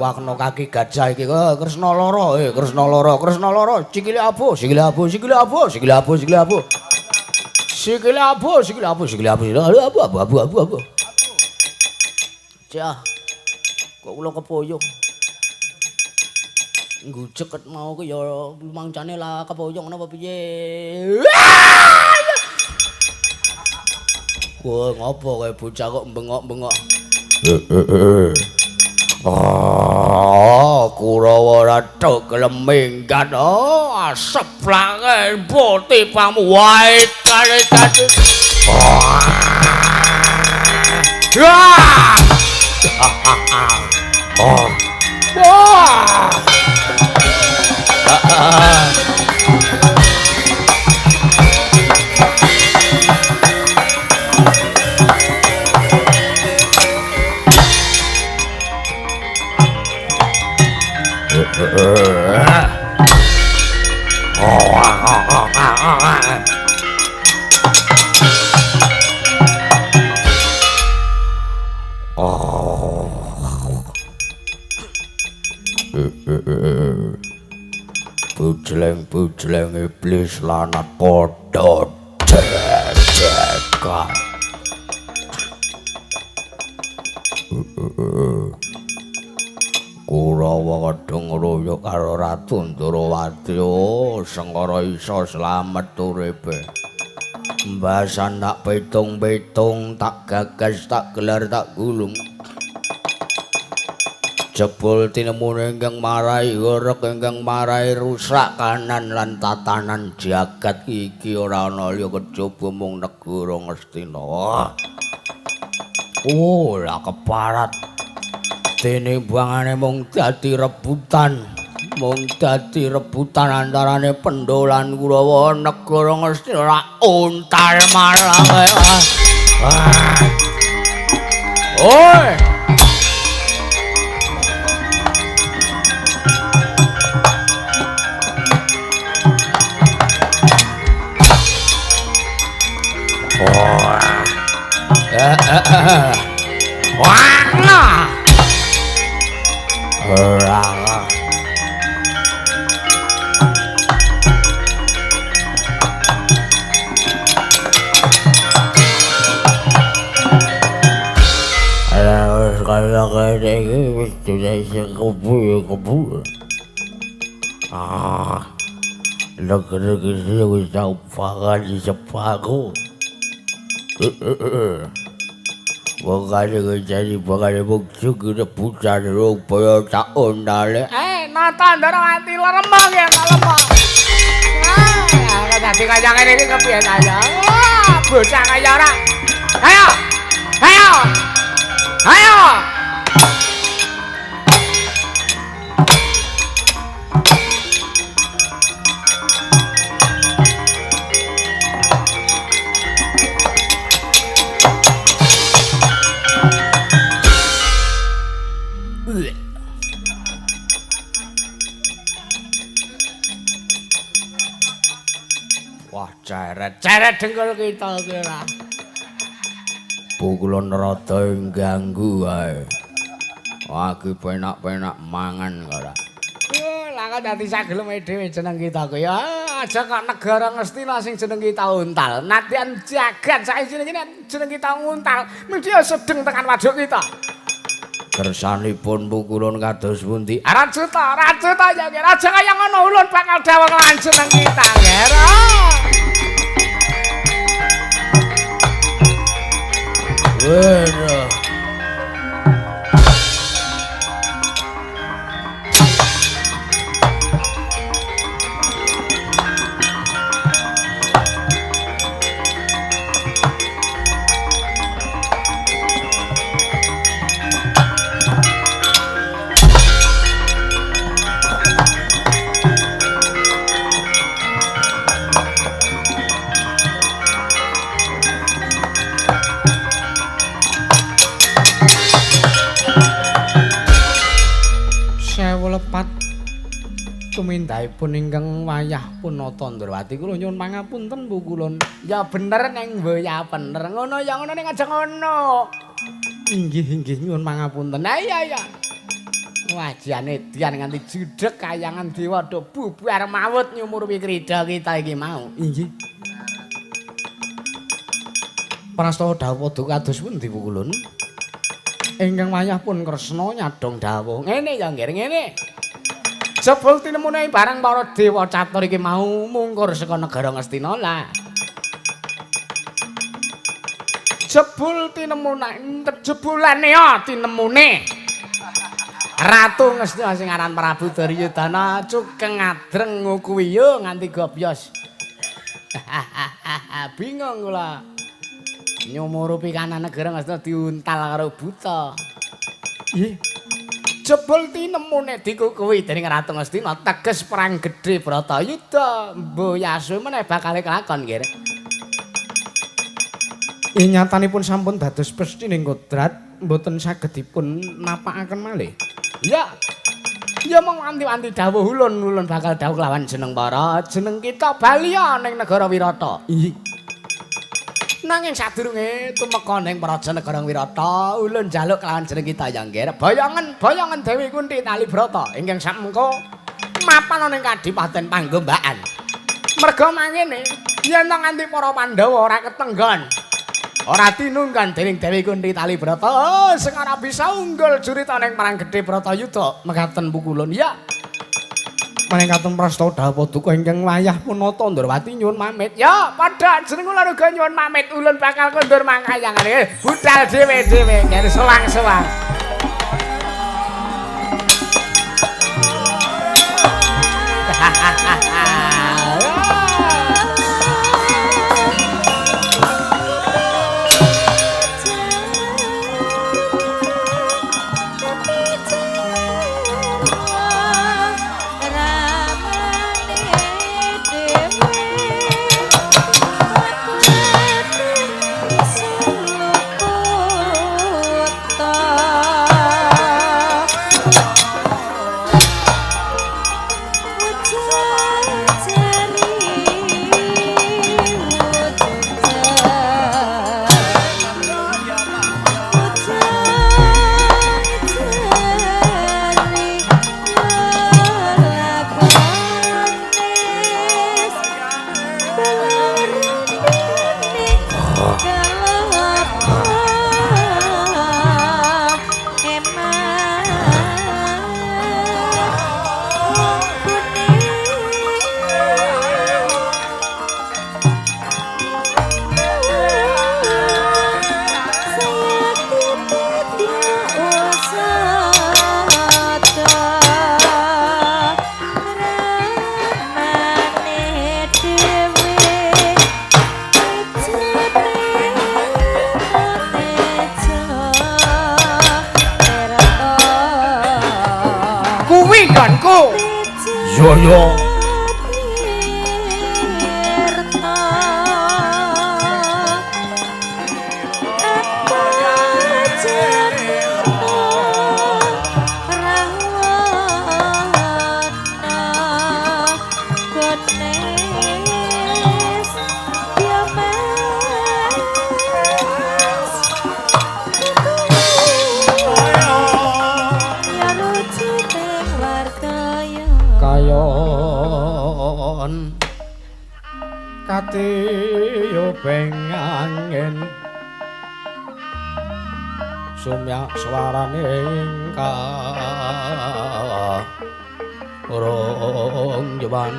Wah, kena kaki gajah iki. Kresna lara, Kresna lara, Kresna lara, sikile abuh, sikile abuh, sikile abuh, sikile abuh, sikile abuh. Sikile abuh, sikile abuh, sikile abuh, sikile abuh, abuh, abuh, abuh, abuh. Cah. Kok kula kepoyong. Ngujek ket mau ki ya mangcane lah kepoyong napa piye. Wah, ngopo kowe bocah kok bengok-bengok. Oh, Kurawa ratu gelem minggat. Oh, aseplange putih pamu wae kare dadi. Wah. Oh. Wah. Bujleng-bujleng iblis lanat padha jejekan. Kurawa kadung ngruyuk karo Ratu Ndrawati. Oh, Sengkara iso slamet uripe. Mbasan tak pitung-pitung, tak gagas, tak gelar, tak gulung. Jebul tinemune ingkang marai horeg, ingkang marai rusak kanan lan tatanan jagat iki ora ana liya kejaba mung negara Ngastina. Oh, lah keparat. Dene buangane mung dadi rebutan, mung dadi rebutan antarane Pandhawa lan Kurawa. Negara Ngastina ora untal malang. Oi. Wah. Ora. Wis kaya kene iki wis dadi sing kebu. Ah. Negeri wis tau pangan di sepaku. Wong kale jadi bakal bukti rebutan rupaya tak ondale. Nata Ndorowati leremong ya kok lemong. Ah, dadi kaya ngene iki kepiye ta ya? Bocah kaya ora. Ayo. Ayo. Ayo. Wah, ceret dengkul kita iki ora. Pukulun rada ganggu wae. Wah, iki penak-penak mangan ora. Lah kok dadi sageleme dhewe jeneng kita kuwi. Aja kok negara Ngastina sing jeneng kita untal. Nadyan jagat saiki jeneng kita nguntal. Mesti ya sedeng tekan waduk kita. Kersanipun pukulun kados pundi? Rajuta, rajuta ya raja kaya ngono ulun bakal dawuh lan jeneng kita, Nger. Waduh. Tumindahipun ingkang wayah punata Ndrawati kula nyuwun pangapunten Bu Kulun. Ya bener neng mbok ya bener. Ngono ya ngono ning aja ngono. Inggih inggih nyuwun pangapunten. Ha iya iya. Wajane dian nganti judhek kayangan dewa do bubar mawut nyumurupi krida kita iki mau. Inggih. Prastawa dawuh kados pundi Bu Kulun? Ingkang wayah pun Kresna nyadong dawuh. Ngene ya nggih ngene. Jebul tinemune barang para dewa catur iki mau mungkur saka negara Ngastina lah. Jebul tinemune jebulane ya tinemune. Ratu Ngastina sing aran Prabu Duryudana cukeng adreng ngukuwi yo nganti gobyos. Bingung kula. Nyumurupi kanan negara Ngastina diuntal karo buta. Ih. Jebul tinemune dikukuhi dening Ratu Ngastina teges perang gedhe Bratayuda mboyasu meneh bakal kelakon nggih. Inyatanipun sampun dados pestining kodrat mboten saged dipun napakaken malih. Ya. Ya mung wanti-wanti dawuh ulun ulun bakal dawuh kelawan jeneng para jeneng kita baliya ning negara Wirata. Inggih. Nanging sadurunge tumeka ning praja negara Wirata, ulun njaluk kelawan jeneng kita ya nggih. Boyongen, boyongen Dewi Kunti Talibrata ingkang sakmengko mapan ning Kadipaten Panggombakan. Merga mangene yen to nganti para Pandhawa ora ketenggon, ora tinunggan dening Dewi Kunti Talibrata, oh, sing ora bisa unggul jurita ning perang gedhe Bratayuda. Mekaten pukulun. Ya. Manekaten prastawa dawuh duka ingkang wayah punata Ndrawati nyuwun pamit. Ya, padha jeneng kula uga nyuwun pamit ulun bakal kondur mangkayangane. Budal dhewe-dhewe ngene sewang-sewang. Ujar nggonku. Yo yo. Kayon katiyuping angin sumyak swarane rong jewan.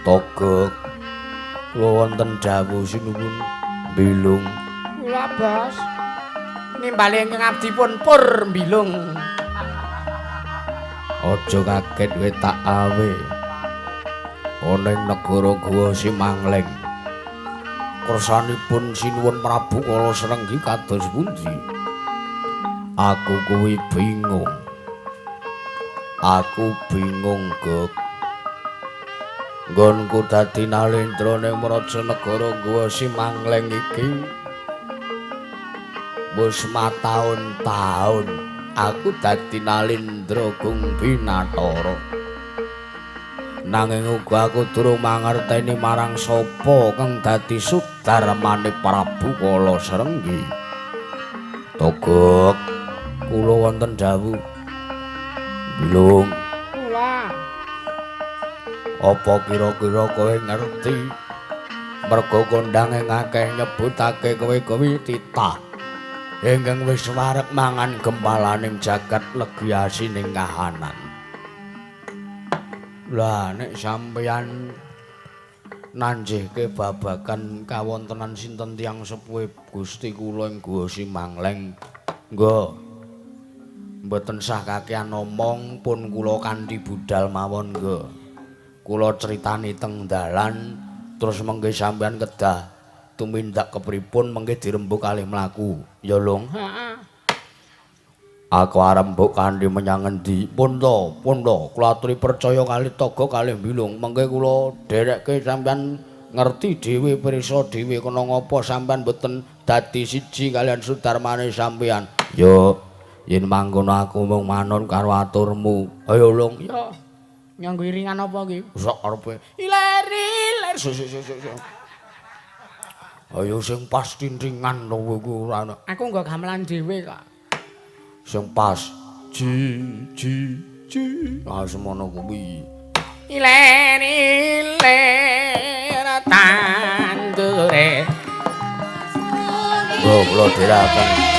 Togok kula wonten dawuh sinuwun Bilung. Kula Bos nimbali ingkang abdipun pur Bilung. Aja kaget kowe tak awe. Ana ing negara Guwa Simangleng. Kersanipun Sinuwun Prabu Kala Srenggi kados pundi? Aku kuwi bingung. Aku bingung, Gok. Nggonku dadi nalendra ning Praja Negara Guwa Simangleng iki wis mataun-taun. Aku dadi nalendra Gung Binatara. Nanging uga aku durung mangerteni marang sapa kang dadi sudarmane Prabu Kala Srenggi. Togok, kula wonten dawuh. Bilung. Kula. Apa kira-kira kowe ngerti? Merga kondange akeh nyebutake kowe kuwi titah ingkang wis wareg mangan gempalaning jagat legi asining kahanan. Lah nek sampeyan nanjihke babagan kawontenan sinten tiyang sepuhe Gusti kula ing Guwa Simangleng, nggo mboten sah kakean omong, pun kula kanthi budal mawon nggo. Kula critani teng dalan terus mengke sampeyan kedah tumindak kepripun mengke dirembuk kalih mlaku. Ya Lung. Heeh. Aku arep mbok kanthi menyang endi? Pun to, pun to, kula aturi percaya kalih Toga kalih Bilung. Mengke kula dherekke sampeyan ngerti dhewe, pirsa dhewe kena ngapa sampeyan mboten dadi siji kalian sudarmane sampeyan. Yo, yen mangkono aku mung manut karo aturmu. Ayo Lung. Yo. Nganggo iringan apa iki? Sok arepe. Iler iler. Sik. Ayo sing pas tintingan to kowe kuwi ora ana. Aku nggo gamelan dhewe kok. Sing pas. Ji ji ji. Ah semono kuwi. Iler iler tandure. Nggo kula dherekaken.